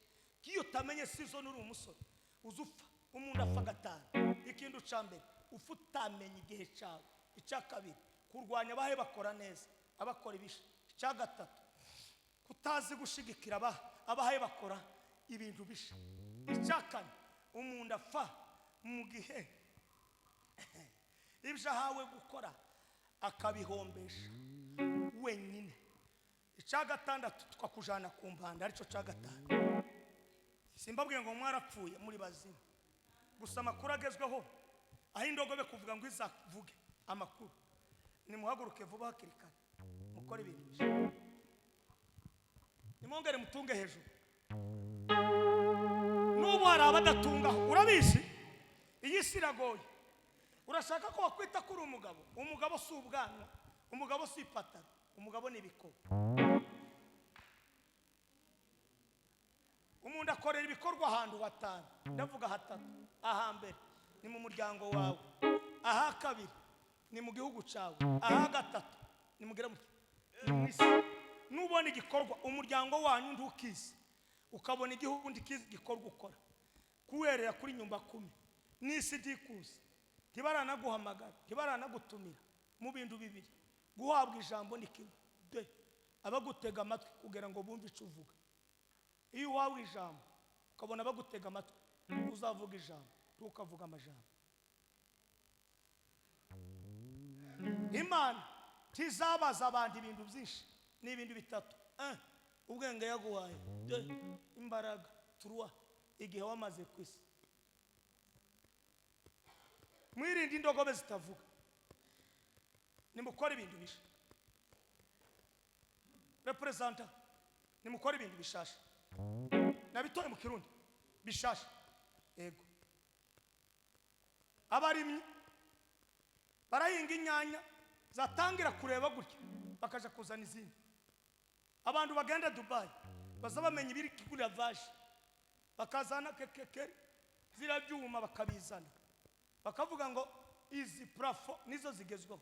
Iyo utamenye season uri umusore uzi upfa. Umuntu apfa gatanu. Ikintu ca mbere ufa utamenya igihe cyawe. Icya kabiri Kurwanya abahe bakora neza, abakora ibisha. Icya gatatu, kutazi gushigikira abahe bakora ibintu bisha. Icya kane, umuntu apfa mu gihe ibyo ahawe gukora akabihombesha wenyine. Icya gatandatu, tukakujana ku mpanda, aricyo cya gatanu. Simbabwiye ngo mwarapfuye, muri bazima. Gusa amakuru agezweho aho indogobe kuvuga ngo izavuge amakuru. Nimuhaguruke vuba hakiri kare, mukore ibintu bishya, nimwongere mutunge hejuru. N'ubu hari abadatungaho, urabizi iyi si iragoye. Urashaka ko wakwita kuri umugabo? Umugabo si ubwanwa, umugabo si ipataro, umugabo ni ibikorwa. Umuntu akorera ibikorwa ahantu hatanu, ndavuga hatatu. Ahambere ni mu muryango wawe, aha kabiri ni mu gihugu cyawe, aha gatatu ni mugira mu isi. Nubona igikorwa umuryango wanyu ntukizi, ukabona igihugu ndikizi igikorwa ukora, kuwerera kuri nyumba kumi n'isi ndikuzi, ntibaranaguhamagara, ntibaranagutumira mu bintu bibiri: guhabwa ijambo ni kimwe, de abagutega amatwi kugira ngo bumve icyo uvuga. Iyo uhawe ijambo ukabona bagutega amatwi, uzavuga ijambo, ntukavuga amajambo. Imana ntizabaza abantu ibintu byinshi, ni ibintu bitatu: ubwenge yaguhaye, deux, imbaraga, trois, igihe wamaze ku isi. Mwirinde indogobe zitavuga, nimukore ibintu bisha. Representa, nimukore ibintu bishasha. Nabitore mu Kirundi bishasha. Ego, abarimyi barahinga inyanya, zatangira kureba gutya bakaja kuzana izindi. Abantu bagenda Dubai baza bamenya ibiri kugura vaje, bakazana kekekeri zirabyuma bakabizana, bakavuga ngo izi plafo nizo zigezweho,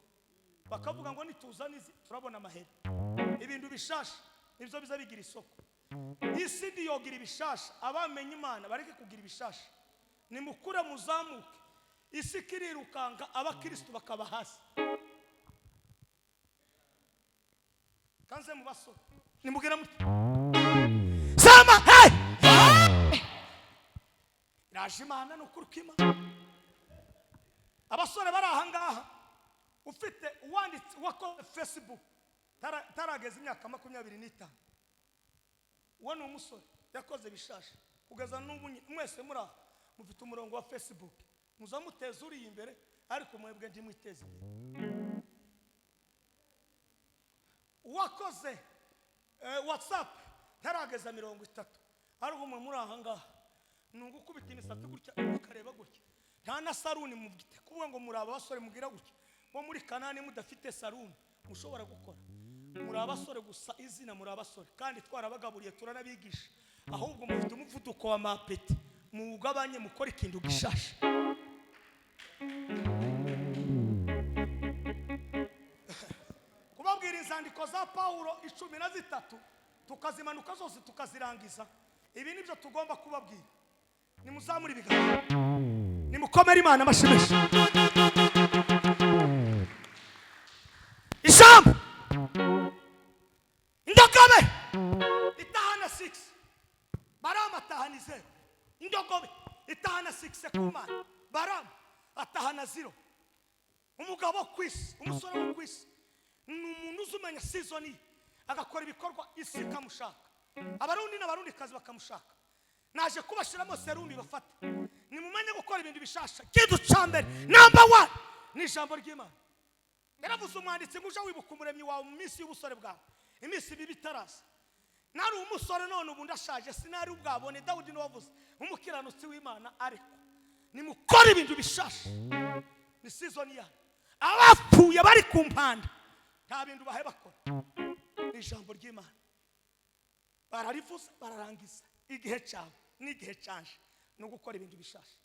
bakavuga ngo nituzana izi turabona amahera. Ibintu bishasha nibyo biza bigira isoko. Isi ntiyogira ibishasha, abamenye Imana bareke kugira ibishasha. Nimukure muzamuke, isi ikirirukanka, abakristo bakaba hasi. Kanze mu basore, nimubwira muti sama hey! Iraje Imana, ni ukuri kw'Imana. Abasore bari aha ngaha, ufite uwanditse wakoze Facebook tarageza imyaka 25, uwo ni umusore yakoze bishasha kugeza n'ubu. Mwese muri aha mufite umurongo wa Facebook, muza muteza uri imbere, ariko mwebwe ntimwiteze imbere. Uwakoze WhatsApp tarageza 30, ariko mwe muri aha ngaha ni ugukubita imisatsi gutya ukareba gutya, nta na saruni mufite. Kuvuga ngo muri abasore mugira gutya bo muri Kanani mudafite saruni mushobora gukora. Muri abasore gusa, izina muri abasore, kandi twarabagaburiye turanabigisha. Ahubwo mufite umuvuduko wa mapeti, muwugabanye mukore ikintu gishasha. Kubabwira inzandiko za Pawulo 13 tukazimanuka zose tukazirangiza, ibi nibyo tugomba kubabwira. Nimuzamure ibiganza, nimukomere Imana amashimisha. Ijambo indogobe itahana 6, Baramu atahana 0. Indogobe itahana 6 ku Mana, Baramu atahana 0. Umugabo ku isi, umusore wo ku isi ni umuntu uzumenya season ye, agakora ibikorwa isi ikamushaka, abarundi n'abarundi kazi bakamushaka. Naje kubashiramo serumi bafata. Nimumenye gukora ibintu bishasha. Kintu ca mbere number 1 ni ijambo ry'Imana. Yaravuze umwanditsi ngo uje wibuka umuremyi wawe mu minsi y'ubusore bwawe, iminsi mibi itaraza. Nari umusore none ubu ndashaje, sinari ubwabone. Dawudi niwe wavuze umukiranutsi w'Imana, ariko nimukore ibintu bishasha. Ni season ya abapfuye bari ku mpanda, nta bintu bahe bakora. Ni ijambo ry'Imana, bararivuze bararangiza. Igihe cyawe n'igihe cyaje ni ugukora ibintu bishasha.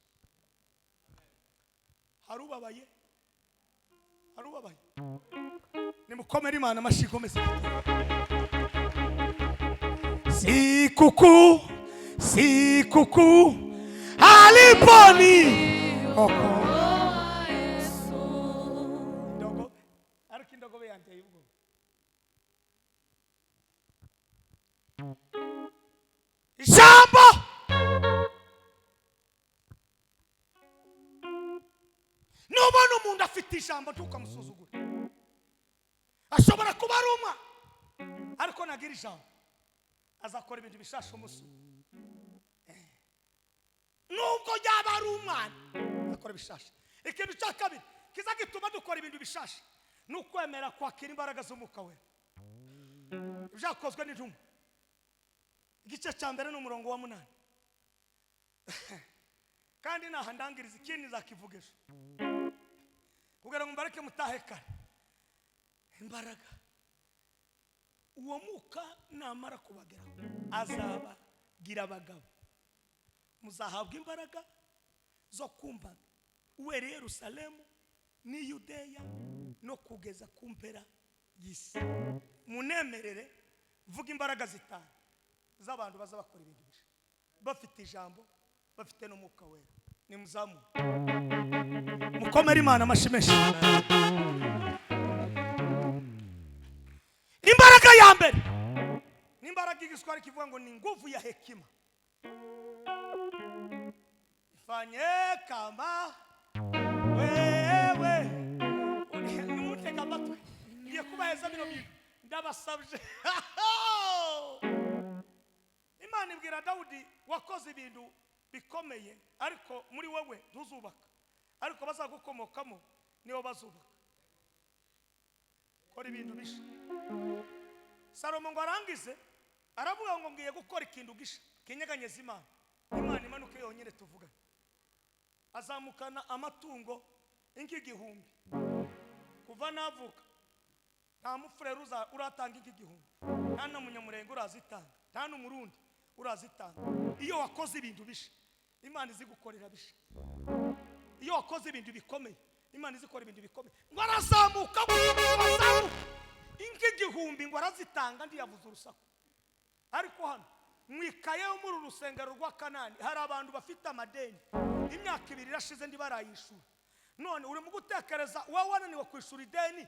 Harubabaye, harubabaye. Nimukomere Imana amashyi ikomeze. Sikukuu, sikukuu aliponi okoa. Indogobe, ariko Ijambo nubona umuntu afite ijambo ntukamusuzugure. Ashobora kuba ari umwa ariko nagira ijambo azakora ibintu bishasha umusu. Nubwo yaba ari umwana akora bishasha. Ikintu cya kabiri kiza gituma dukora ibintu bishasha ni ukwemera kwakira imbaraga z'umwuka we. Ibyakozwe n'intumwa igice cya mbere n'umurongo wa 8. Kandi naha ndangiriza ikindi nzakivuga ejo kugira ngo mbareke mutahe kare. Imbaraga uwo mwuka namara kubageraho azabagira abagabo, muzahabwa imbaraga zo kumva uwere Yerusalemu ni Yudeya no kugeza ku mpera y'isi. Munemerere mvuga imbaraga zitanu z'abantu baza bakora ibintu bisha bafite ijambo bafite n'umwuka wera. Nimuzamu mukomere Imana amashyi menshi. Imbaraga ya mbere ni imbaraga y'igiswahili kivuga ngo ni nguvu ya hekima. Ifanye kama wewe. Nimutega amatwi ngiye kubaheza bino bintu ndabasabye. Imana ibwira Dawudi wakoze ibintu bikomeye ariko muri wowe ntuzubaka, ariko bazagukomokamo nibo bazubaka. Kora ibintu bisha. Salomo ngo arangize aravuga ngo ngiye gukora ikintu gisha kinyeganyeza Imana, Imana imanuke yonyine tuvugane. Azamukana amatungo inka 1000. Kuva navuka nta mufurere uratanga inka 1000, nta n'umunyamurenge urazitanga, nta n'umurundi urazitanga. Iyo wakoze ibintu bisha Imana izigukorera bisha. Iyo wakoze ibintu bikomeye Imana izikora ibintu bikomeye. Ngo arazamuka inka 1000 ngo arazitanga ndiyavuze urusaku. Ariko hano mwikaye muri urusengero rwa Kanani hari abantu bafite amadeni imyaka 2 irashize ndi barayishura. None uri mu gutekereza wowe wananiwe kwishura ideni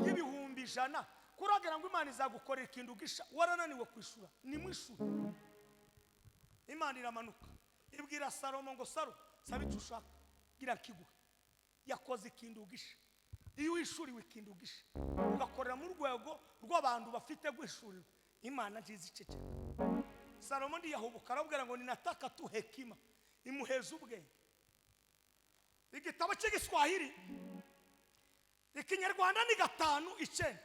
y'ibihumbi 100 kuragira ngo Imana izagukorera ikintu gisha warananiwe kwishura. Ni mwishura. Imana iramanuka ibwira Salomo ngo Salo sabe icyo ushaka gira kiguhe. Yakoze ikintu gisha. Iyo wishuriwe ikintu gisha ugakorera mu rwego rw'abantu bafite gwishurira Imana nziza iceceka. Salomo ndiyahubuka arabwira ngo ninataka tu hekima, imuheza ubwenge. Igitabo cy'igiswahili ikinyarwanda ni 5:9.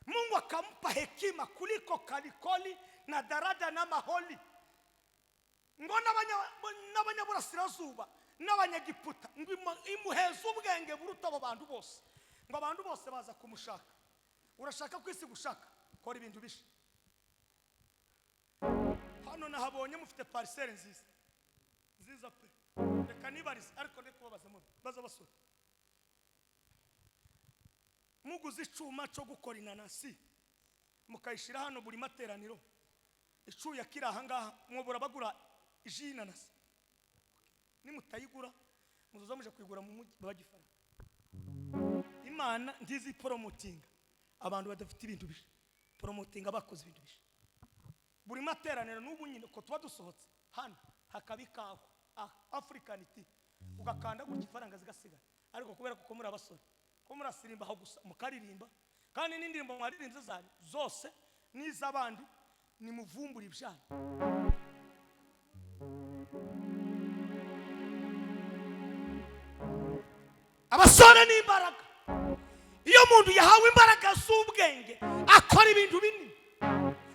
Mungu akampa hekima kuliko kalikoli na darada na maholi. Ngo n'abanyaburasirazuba n'abanyagiputa ngo imuheza ubwenge buruta abo bantu bose. Ngo abantu bose baza kumushaka. Urashaka kwisi gushaka kora ibintu bisha. Hano nahabonye mufite parcelle nziza nziza pe, reka nibarize ariko ndi kubabaza muri baza basore. Muguze icuma cyo gukora inanasi mukayishira hano buri materaniro, icuya kiri aha ngaha mwobora bagura iji y'inanasi. Nimutayigura muzoza muje kuyigura mu mujyi bagifara. Imana ntizi promotinga abantu badafite ibintu bisha, promotinga bakoze ibintu bisha. Buri materaniro n'ubu nyine ko tuba dusohotse hano hakaba ikawa African tea ugakanda gutya ifaranga zigasigara, ariko kubera ko muri abasore ko murasirimba aho gusa mukaririmba, kandi n'indirimbo mwaririmbye zanyu zose n'iz'abandi nimuvumbura ibyanyu. Abasore ni imbaraga. Iyo umuntu yahawe imbaraga z'ubwenge akora ibintu binini.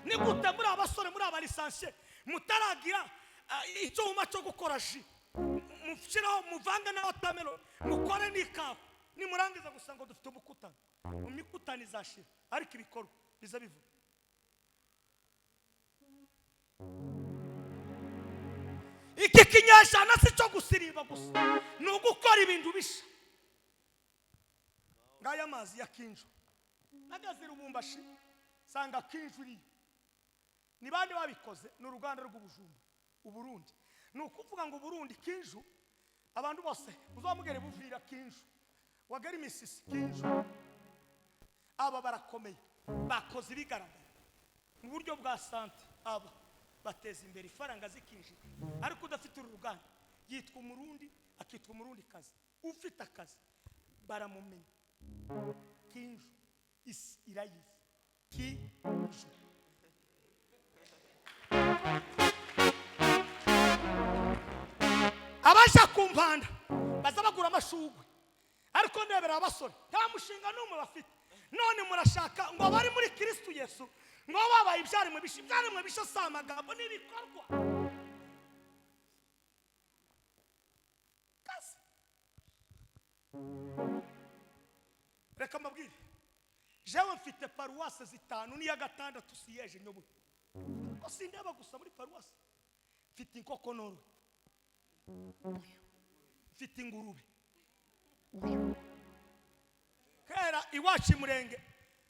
Ni gute muri abasore muri abalisansiye mutaragira icyuma cyo gukora ji mushiraho muvanga na watermelon mukore n'ikawa, nimurangiza gusa ngo dufite umukutano, imikutano izashira ariko ibikorwa biza bivuga. Iki kinyejana si cyo gusirimba gusa, ni ugukora ibintu bisha. Ngaya amazi ya Kinju nagazira ubumbashi sanga Kinju iriyo. Ni bande babikoze? Ni uruganda rw'ubujumba Uburundi. Ni ukuvuga ngo Burundi Kinju abantu bose uzamugere buvira Kinju wagera imisisi Kinju, aba barakomeye bakoze ibigaragara mu buryo bwa sante. Aba Bateza imbere ifaranga zikinjira. Ariko udafite uru ruganda yitwa umurundi, akitwa umurundi kazi. Ufite akazi baramumenya. Kinju isi irayizi. Kinju. Abaja kumpanda baza bagura amashugwe, ariko ndebera abasore nta mushinga n'umwe bafite. None murashaka ngo abari muri Kristo Yesu ngo babaye ibyaremwe bisha. Ibyaremwe bisha si amagambo, n'ibikorwa. Kazi. Reka mbabwire, jewe mfite paruwase 5 n'iya 6 siyeje nyoboye. Ko sindeba gusa muri paruwase, mfite inkoko noro, mfite ingurube. Kera iwacu imurenge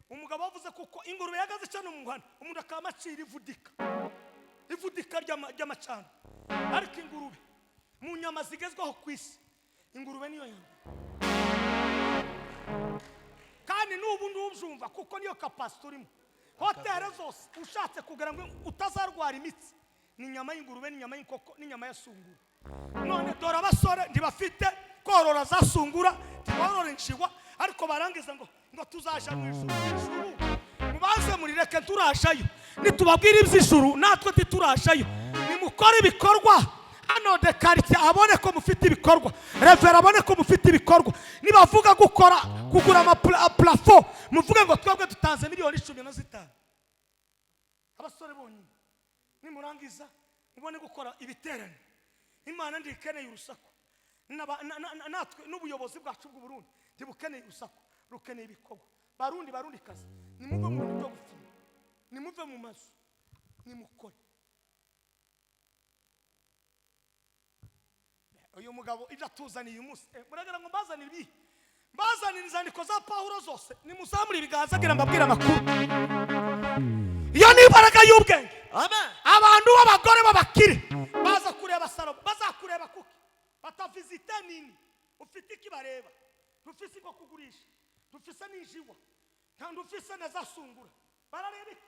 umugabo wavuze kuko ingurube yagaze cyane mu muhanda, umuntu akamacira ivudika, ivudika ry'amacana. Ariko ingurube mu nyama zigezweho ku isi, ingurube niyo yambere. Kandi n'ubu ndubyumva kuko niyo capacity urimo. Hoteli zose ushatse kugira ngo utazarwara imitsi, ni inyama y'ingurube, n'inyama y'inkoko, n'inyama ya sungura. None dore abasore ntibafite korora za sungura, ntiborora inshiwa, ariko barangiza ngo tuzaja mu ijuru. Mubanze murireke turashayo, nitubabwira iby'ijuru natwe titurashayo. Nimukore ibikorwa hano de quartier abone ko mufite ibikorwa, revera abone ko mufite ibikorwa. Nibavuga gukora kugura ama plafond, muvuge ngo twebwe dutanze miliyoni 15. Abasore bonyine nimurangiza mubone gukora ibiterane. Imana ndikeneye urusaku, natwe n'ubuyobozi bwacu bw'u Burundi ntibukeneye urusaku, rukeneye ibikorwa. Barundi barundi kazi, nimuve mu bintu byo gupfuna, nimuve mu mazu, nimukore. Uyu mugabo ibyo atuzaniye uyu munsi, muragira ngo mbazanire ibi, mbazanire inzandiko za Pawulo zose. Nimuzamure ibiganza agira mbabwire amakuru. Iyo ni imbaraga y'ubwenge. Amen. Abantu b'abagore b'abakire baza kureba Salomo, bazakureba kuki batavizite nini, ufite iki bareba, ntufise ngo kugurisha, ntufise n'injiwa, nta ntufise na za sungura, barareba iki?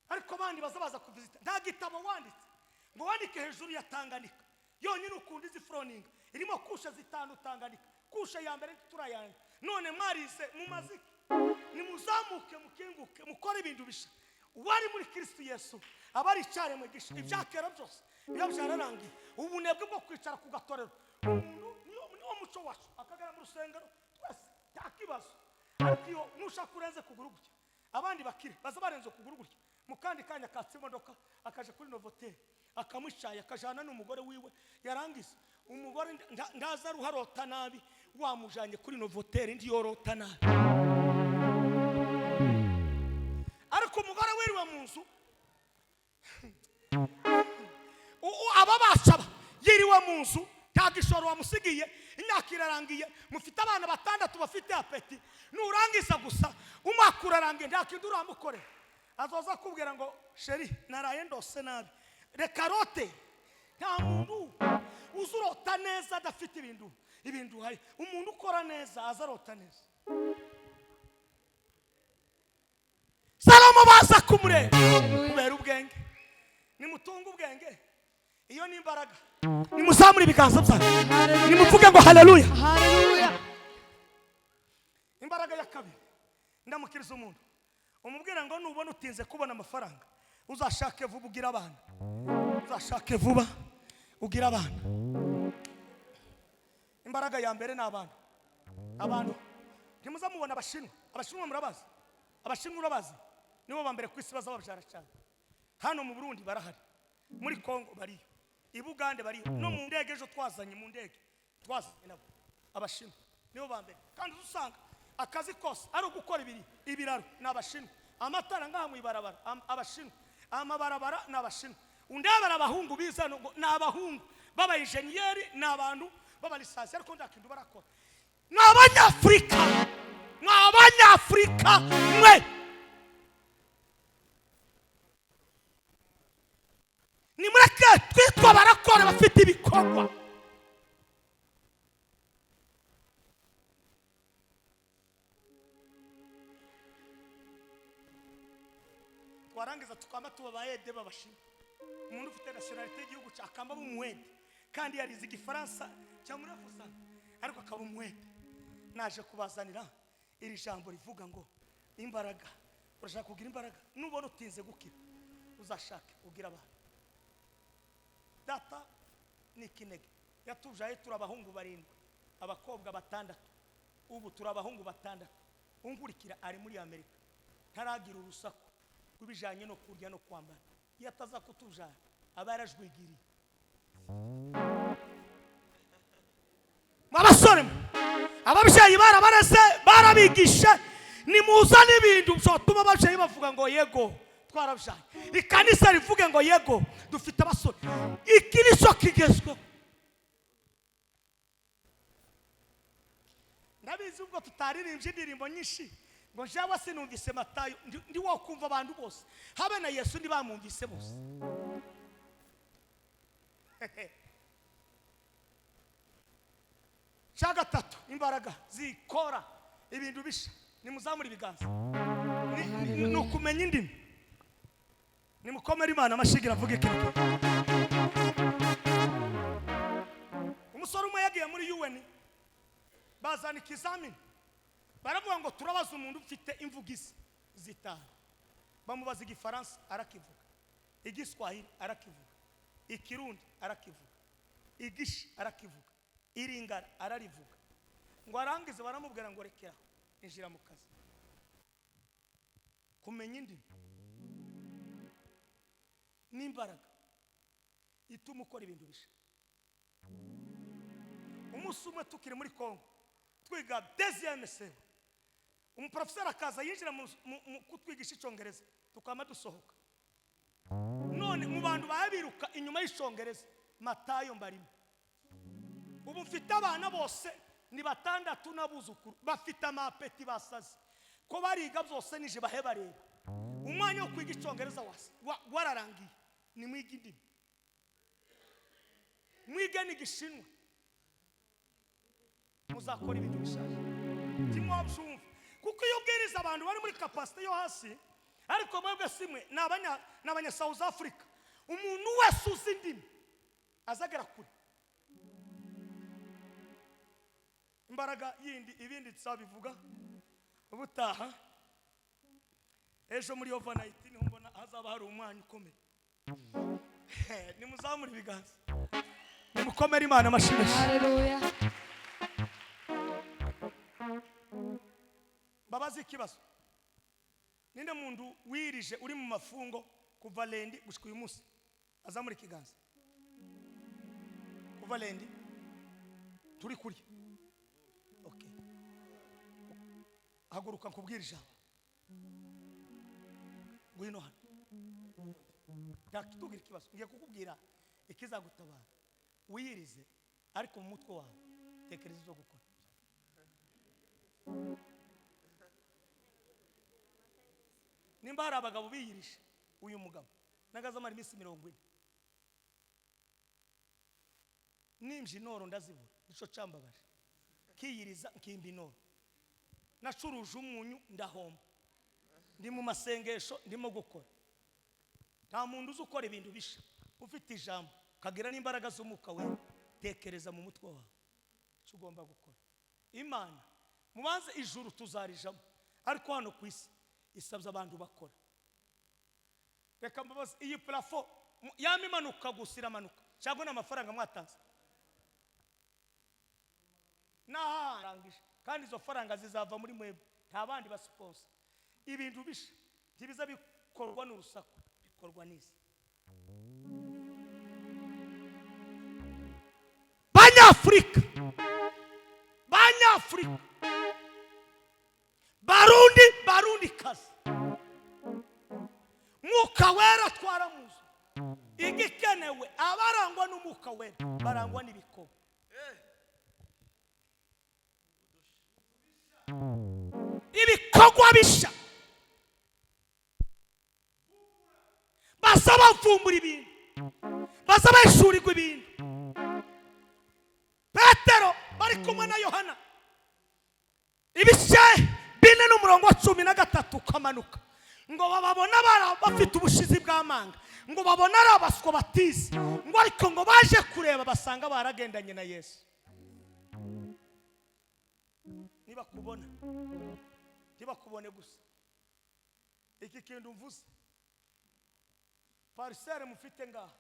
Ariko bandi baza baza kuvizita, nta gitabo wanditse ngo wandike hejuru ya Tanganyika yonyine ukunda izi froninga irimo kusha 5 Tanganyika, kusha ya mbere turayanga. None mwarize mu maziki, nimuzamuke mukinguke mukore ibintu bisha. Uwari muri Kristo Yesu abari icyaremwe gisha, ibyakera byose iyo byararangiye. Ubunebwe bwo kwicara ku gatorero, umuntu niwo muco wacu, akagera mu rusengero twese nta kibazo. Ariko iyo nushaka urenze kuguru gutya, abandi bakire baza barenze kuguru gutya, mu kandi kanya katse imodoka akaje kuri Novotel akamwicaye akajana n'umugore wiwe, yarangiza umugore ndaza ruharota nabi, wamujanye kuri Novotel ndi yorota nabi. Ariko umugore wiriwe mu nzu, aba bacaba yiriwe mu nzu, nta gishoro wamusigiye, imyaka irarangiye, mufite abana 6 bafite apeti. Nurangiza gusa umwaka urarangiye nta kintu uramukorera, azoza kubwira ngo sheri naraye ndose nabi. Reka rote. Nta muntu uzurota neza adafite ibintu hari. Umuntu ukora neza azarota neza. Salomo baza kumureba kubera ubwenge. Nimutunga ubwenge, iyo ni imbaraga. Nimuzamure ibiganza byanyu, nimuvuge ngo haleluya. Haleluya. Imbaraga ya kabiri, ndamukiriza umuntu umubwira ngo nubona utinze kubona amafaranga, uzashake vuba ugira abana, uzashake vuba ugira abana. Imbaraga ya mbere ni abana. Abantu ntimuzamubona abashinwa, abashinwa murabazi, abashinwa urabazi, nibo ba mbere ku isi baza babyara cyane. Hano mu Burundi barahari, muri Kongo bariyo, i Bugande bariyo, no mu ndege ejo twazanye, mu ndege twazanye nabo abashinwa nibo ba mbere. Kandi usanga akazi kose ari ugukora ibiraro ni abashinwa, amatara ngaha mu ibarabara abashinwa, amabarabara ni abashinwa. Undebera abahungu biza ni abahungu baba enjeniyeri, ni abantu b'abalisasi, ariko nta kintu barakora. Ni abanyafurika, ni abanyafurika mwe. Nimureke twitwa barakora bafite ibikorwa. Twarangiza tukaba tubabayede babashinwa. Umuntu ufite nationalité y'igihugu cya akaba umuwede, kandi yarize Igifaransa cyangwa muri, ariko akaba umuwede. Naje kubazanira iri jambo rivuga ngo imbaraga. Urashaka kugira imbaraga? Nubona utinze gukira, uzashake ugira abana. Data ni ikinege, yatujaye turi abahungu barindwi, abakobwa batandatu. Ubu turi abahungu batandatu. Unkurikira ari muri Amerika, ntaragira urusaku rw'ibijyanye no kurya no kwambara. Iyo ataza kutujana aba yarajwigiriye. Abasore mwe, ababyeyi barabareze, barabigisha. Nimuzane ibintu byatuma ababyeyi bavuga ngo yego, twarabyaye. Ikanisa rivuge ngo yego, dufite abasore. Iki nicyo kigezweho. Ndabizi ubwo tutaririmbye indirimbo nyinshi ngo njyewe sinumvise Matayo, ndi wakumva abantu bose, habe na Yesu ntibamwumvise bose. Cya gatatu, imbaraga zikora ibintu bisha, nimuzamure ibiganza. Ni ukumenya indimi. Nimukomere Imana amashigira avuge ikintu. Umusore umwe yagiye muri UN, bazana ikizamini, baravuga ngo turabaza umuntu ufite imvugizi zitanu. Bamubaza Igifaransa arakivuga, Igiswahili arakivuga, Ikirundi arakivuga, Igishi arakivuga, Iringara ararivuga. Ngo arangize, baramubwira ngo rekera, injira mu kazi. Kumenya indimi n'imbaraga ituma ukora ibintu bisha. Umunsi umwe tukiri muri Kongo twiga deuxième sebe, umuprofeseri akaza yinjira mu kutwigisha Icyongereza, tukaba dusohoka. None mu bantu babiruka inyuma y'Icyongereza, Matayo mbarimo. Ubu mfite abana bose ni batandatu n'abuzukuru, bafite amapeti basaze ko bariga byose, nije bahe bareba. Umwanya wo kwiga Icyongereza wararangiye. Nimwige indimi, mwige n'Igishinwa, muzakora ibintu bishaje. Ntimwabyumva kuko iyo ubwiriza abantu bari muri capacité yo hasi, ariko mwebwe simwe, ni abanya South Africa. Umuntu wese uzi indimi azagera kure. Imbaraga yindi, ibindi tuzabivuga ubutaha. Ejo muri overnight niho mbona hazaba hari umwanya ukomeye. Nimuzamure ibiganza, nimukomere Imana amashyi menshi. Haleluya. Mbabaze ikibazo: ninde muntu wirije, uri mu mafungo kuva lundi gushika uyu munsi? Azamura ikiganza. Kuva lundi turi kurya. Okay, haguruka nkubwire ijambo. Ngwino hano, ntakitubwira ikibazo. Ngiye kukubwira ikizagutabara. Wiyirize, ariko mu mutwe wawe tekereza izo gukora. Nimba hari abagabo biyirije, uyu mugabo nagazamara iminsi 40. Nimje inoro ndazibura, nico cambabaje. Kiyiriza nkimba inoro, nacuruje umunyu ndahomba, ndi mu masengesho ndimo gukora. Nta muntu uzi ukora ibintu bisha. Ufite ijambo, ukagira n'imbaraga z'Umwuka Wera, tekereza mu mutwe wawe icyo ugomba gukora. Imana mubanze, ijuru tuzarijamo, ariko hano ku isi isabye abantu bakora. Reka mbabaze, iyi plafond yama imanuka gusa, iramanuka cyangwa ni amafaranga mwatanze naharangije? Kandi izo faranga zizava muri mwebwe, nta bandi basiposa. Ibintu bisha ntibiza bikorwa n'urusaku, bikorwa n'isi. Banyafurika, Banyafurika, Barundi, Barundi kazi, Mwuka Wera twaramuzi. Igikenewe, abarangwa n'Umwuka Wera barangwa n'ibikorwa. Ibikorwa bisha, baza bavumbura ibintu, baza bashurirwa ibintu. Petero bari kumwe na Yohana, ibice 4 n'umurongo wa 13 ukamanuka. Ngo bababona bafite ubushizi bw'amanga, ngo babona ari abaswa batize, ngo ariko ngo baje kureba basanga baragendanye na Yesu. Nibakubona ntibakubone gusa. Iki kintu mvuze, parcelle mufite ngaha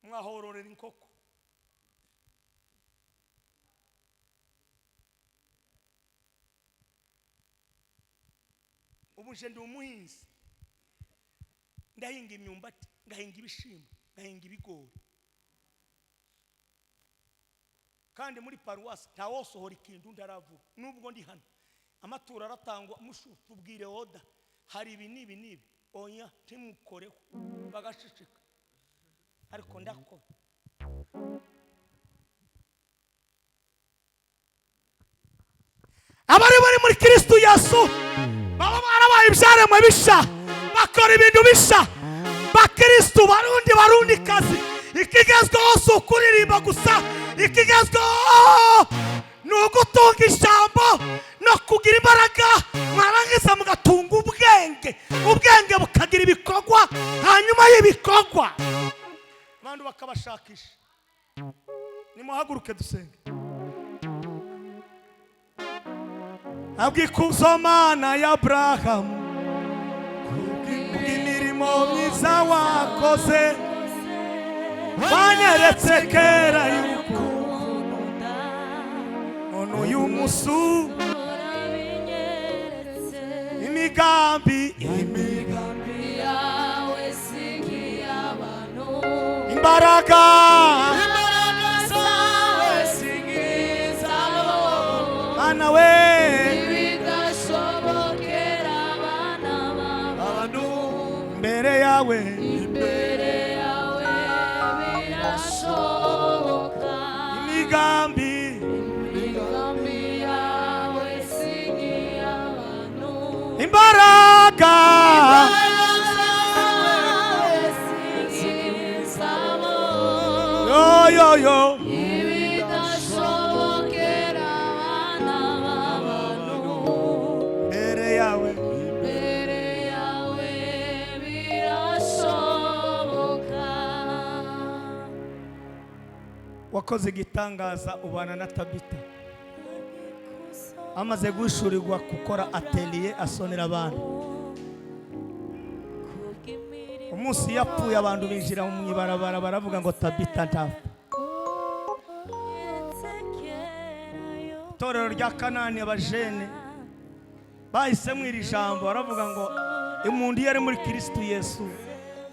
mwahororera inkoko. Ubu nje ndi umuhinzi, ndahinga imyumbati, ngahinga ibishimbo, ngahinga ibigori. Kandi muri paruwasi ntawosohora ikintu ndaravuga. Nubwo ndi hano amaturo aratangwa, tubwire oda hari ibi n'ibi n'ibi, oya ntimukoreho, bagaceceka. Ariko ndakora. Abari bari muri Kristo Yesu baba barabaye ibyaremwe bisha, bakora ibintu bisha. Bakristo barundi barundi kazi, ikigezweho si ukuririmba gusa, ikigezweho ni ugutunga ijambo no kugira imbaraga, mwarangiza mugatunga ubwenge, ubwenge bukagira ibikorwa, hanyuma y'ibikorwa abantu bakabashakisha. Nimuhaguruke dusenge. Abwikuzo Mana ya Abrahamu, kubw'imirimo myiza wakoze, wanyeretse kera yuko none uyu munsi imigambi yawe si nk'iy'abantu, imbaraga zawe si nk'izabo, Mana we ibidashobokera abana b'abantu, imbere yawe, imbere yawe birashoboka. Imigambi yawe si nk'iy'abantu, imbaraga zawe si nk'izabo, yo yo yo ibidashobokera abana b'abantu, imbere yawe, imbere yawe birashoboka. Wakoze igitangaza ubana na Tabita, amaze guhishurirwa gukora atelier asonera abantu. Umunsi yapfuye abantu binjira mu ibarabara baravuga ngo Tabita ntapfa. Itorero rya Kanani abajene bahisemo iri jambo baravuga ngo umuntu iyo ari muri Kristo Yesu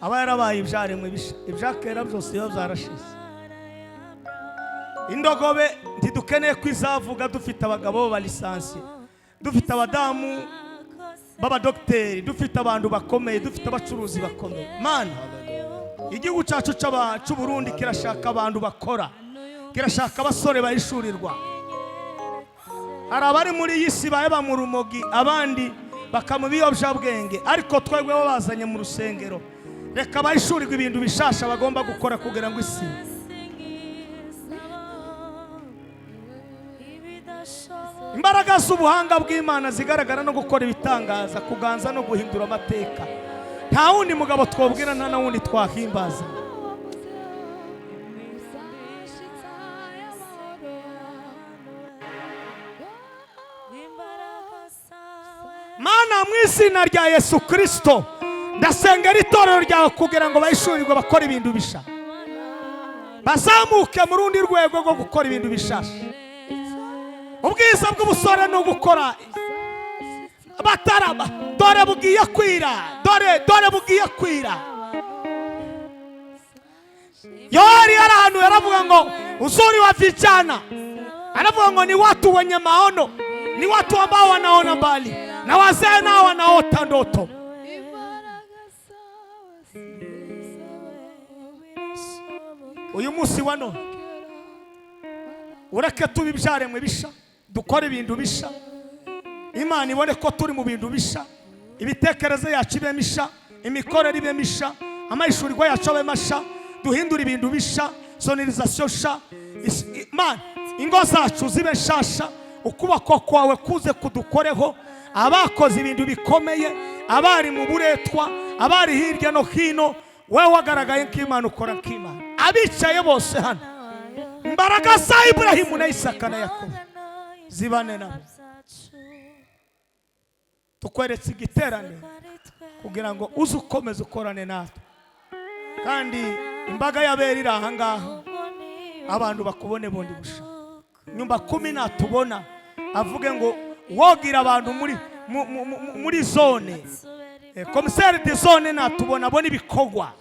aba yarabaye ibyaremwe bisha, ibyakera byose biba byarashize. Indogobe ntidukeneye ko izavuga, dufite abagabo b'abalisansiye, dufite abadamu b'abadogiteri, dufite abantu bakomeye, dufite abacuruzi bakomeye. Mana, igihugu cyacu cy'u Burundi kirashaka abantu bakora, kirashaka abasore bahishurirwa. Hari abari muri iyi si baba mu rumogi, abandi bakamu biyobyabwenge, ariko twebwe babazanye mu rusengero. Reka bahishurirwe ibintu bishasha bagomba gukora kugira ngo isi imbaraga z'ubuhanga bw'Imana zigaragara no gukora ibitangaza, kuganza no guhindura amateka. Nta wundi mugabo twobwira, nta na wundi twahimbaza. Mana, mu izina rya Yesu Kristo ndasengera itorero ryawe kugira ngo bahishurirwe bakore ibintu bisha, bazamuke mu rundi rwego rwo gukora ibintu bishasha. Ubwiza bw'ubusore ni ugukora bataraba, dore bugiye kwira, dore dore bugiye kwira. Yohari yari ahantu yaravuga ngo uzuri wa vijana, anavuga ngo ni watu wenye maono, ni watu ambao wanaona mbali, na wazee nao wanaota ndoto. Uyu munsi wa none ureke tuba ibyaremwe bisha, dukore ibintu bisha, Imana ibone ko turi mu bintu bisha, ibitekerezo yacu ibe misha, imikorere ibe misha, amahishurirwa yacu abe masha, duhindure ibintu bisha, sonorisation sha. Imana, ingo zacu zibe nshasha, ukuboko kwawe kuze kudukoreho, Abakoze ibintu bikomeye, abari mu buretwa, abari hirya no hino, wowe wagaragaye nk'Imana, ukora nk'Imana. Abicaye bose hano, imbaraga za Iburahimu na Isaka na Yakobo zibane nabo. Tukweretse igiterane kugira ngo uze ukomeze ukorane natwe, kandi imbaga y'abera iri aha ngaha, abantu bakubone bundi busha. Nyumba kumi natubona avuge ngo wogira abantu muri zone. Commissaire de zone natubona abona ibikorwa,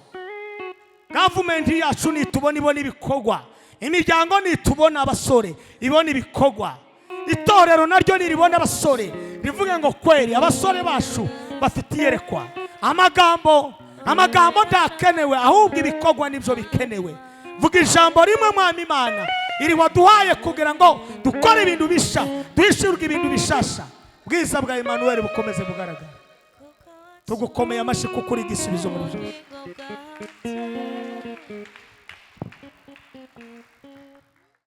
government yacu nitubona ibona ibikorwa, imiryango nitubona abasore ibona ibikorwa, itorero naryo niribona abasore rivuge ngo kweri abasore bacu bafite iyerekwa. Amagambo ntakenewe, ahubwo ibikorwa nibyo bikenewe. Vuga ijambo rimwe, Mwami Imana, iri waduhaye kugira ngo dukore ibintu bisha, duhishurwe ibintu bishasha. Bwiza bwa Emmanuel bukomeze bugaragara. Tugukomeye amashyi kuko uri igisubizo muri byose.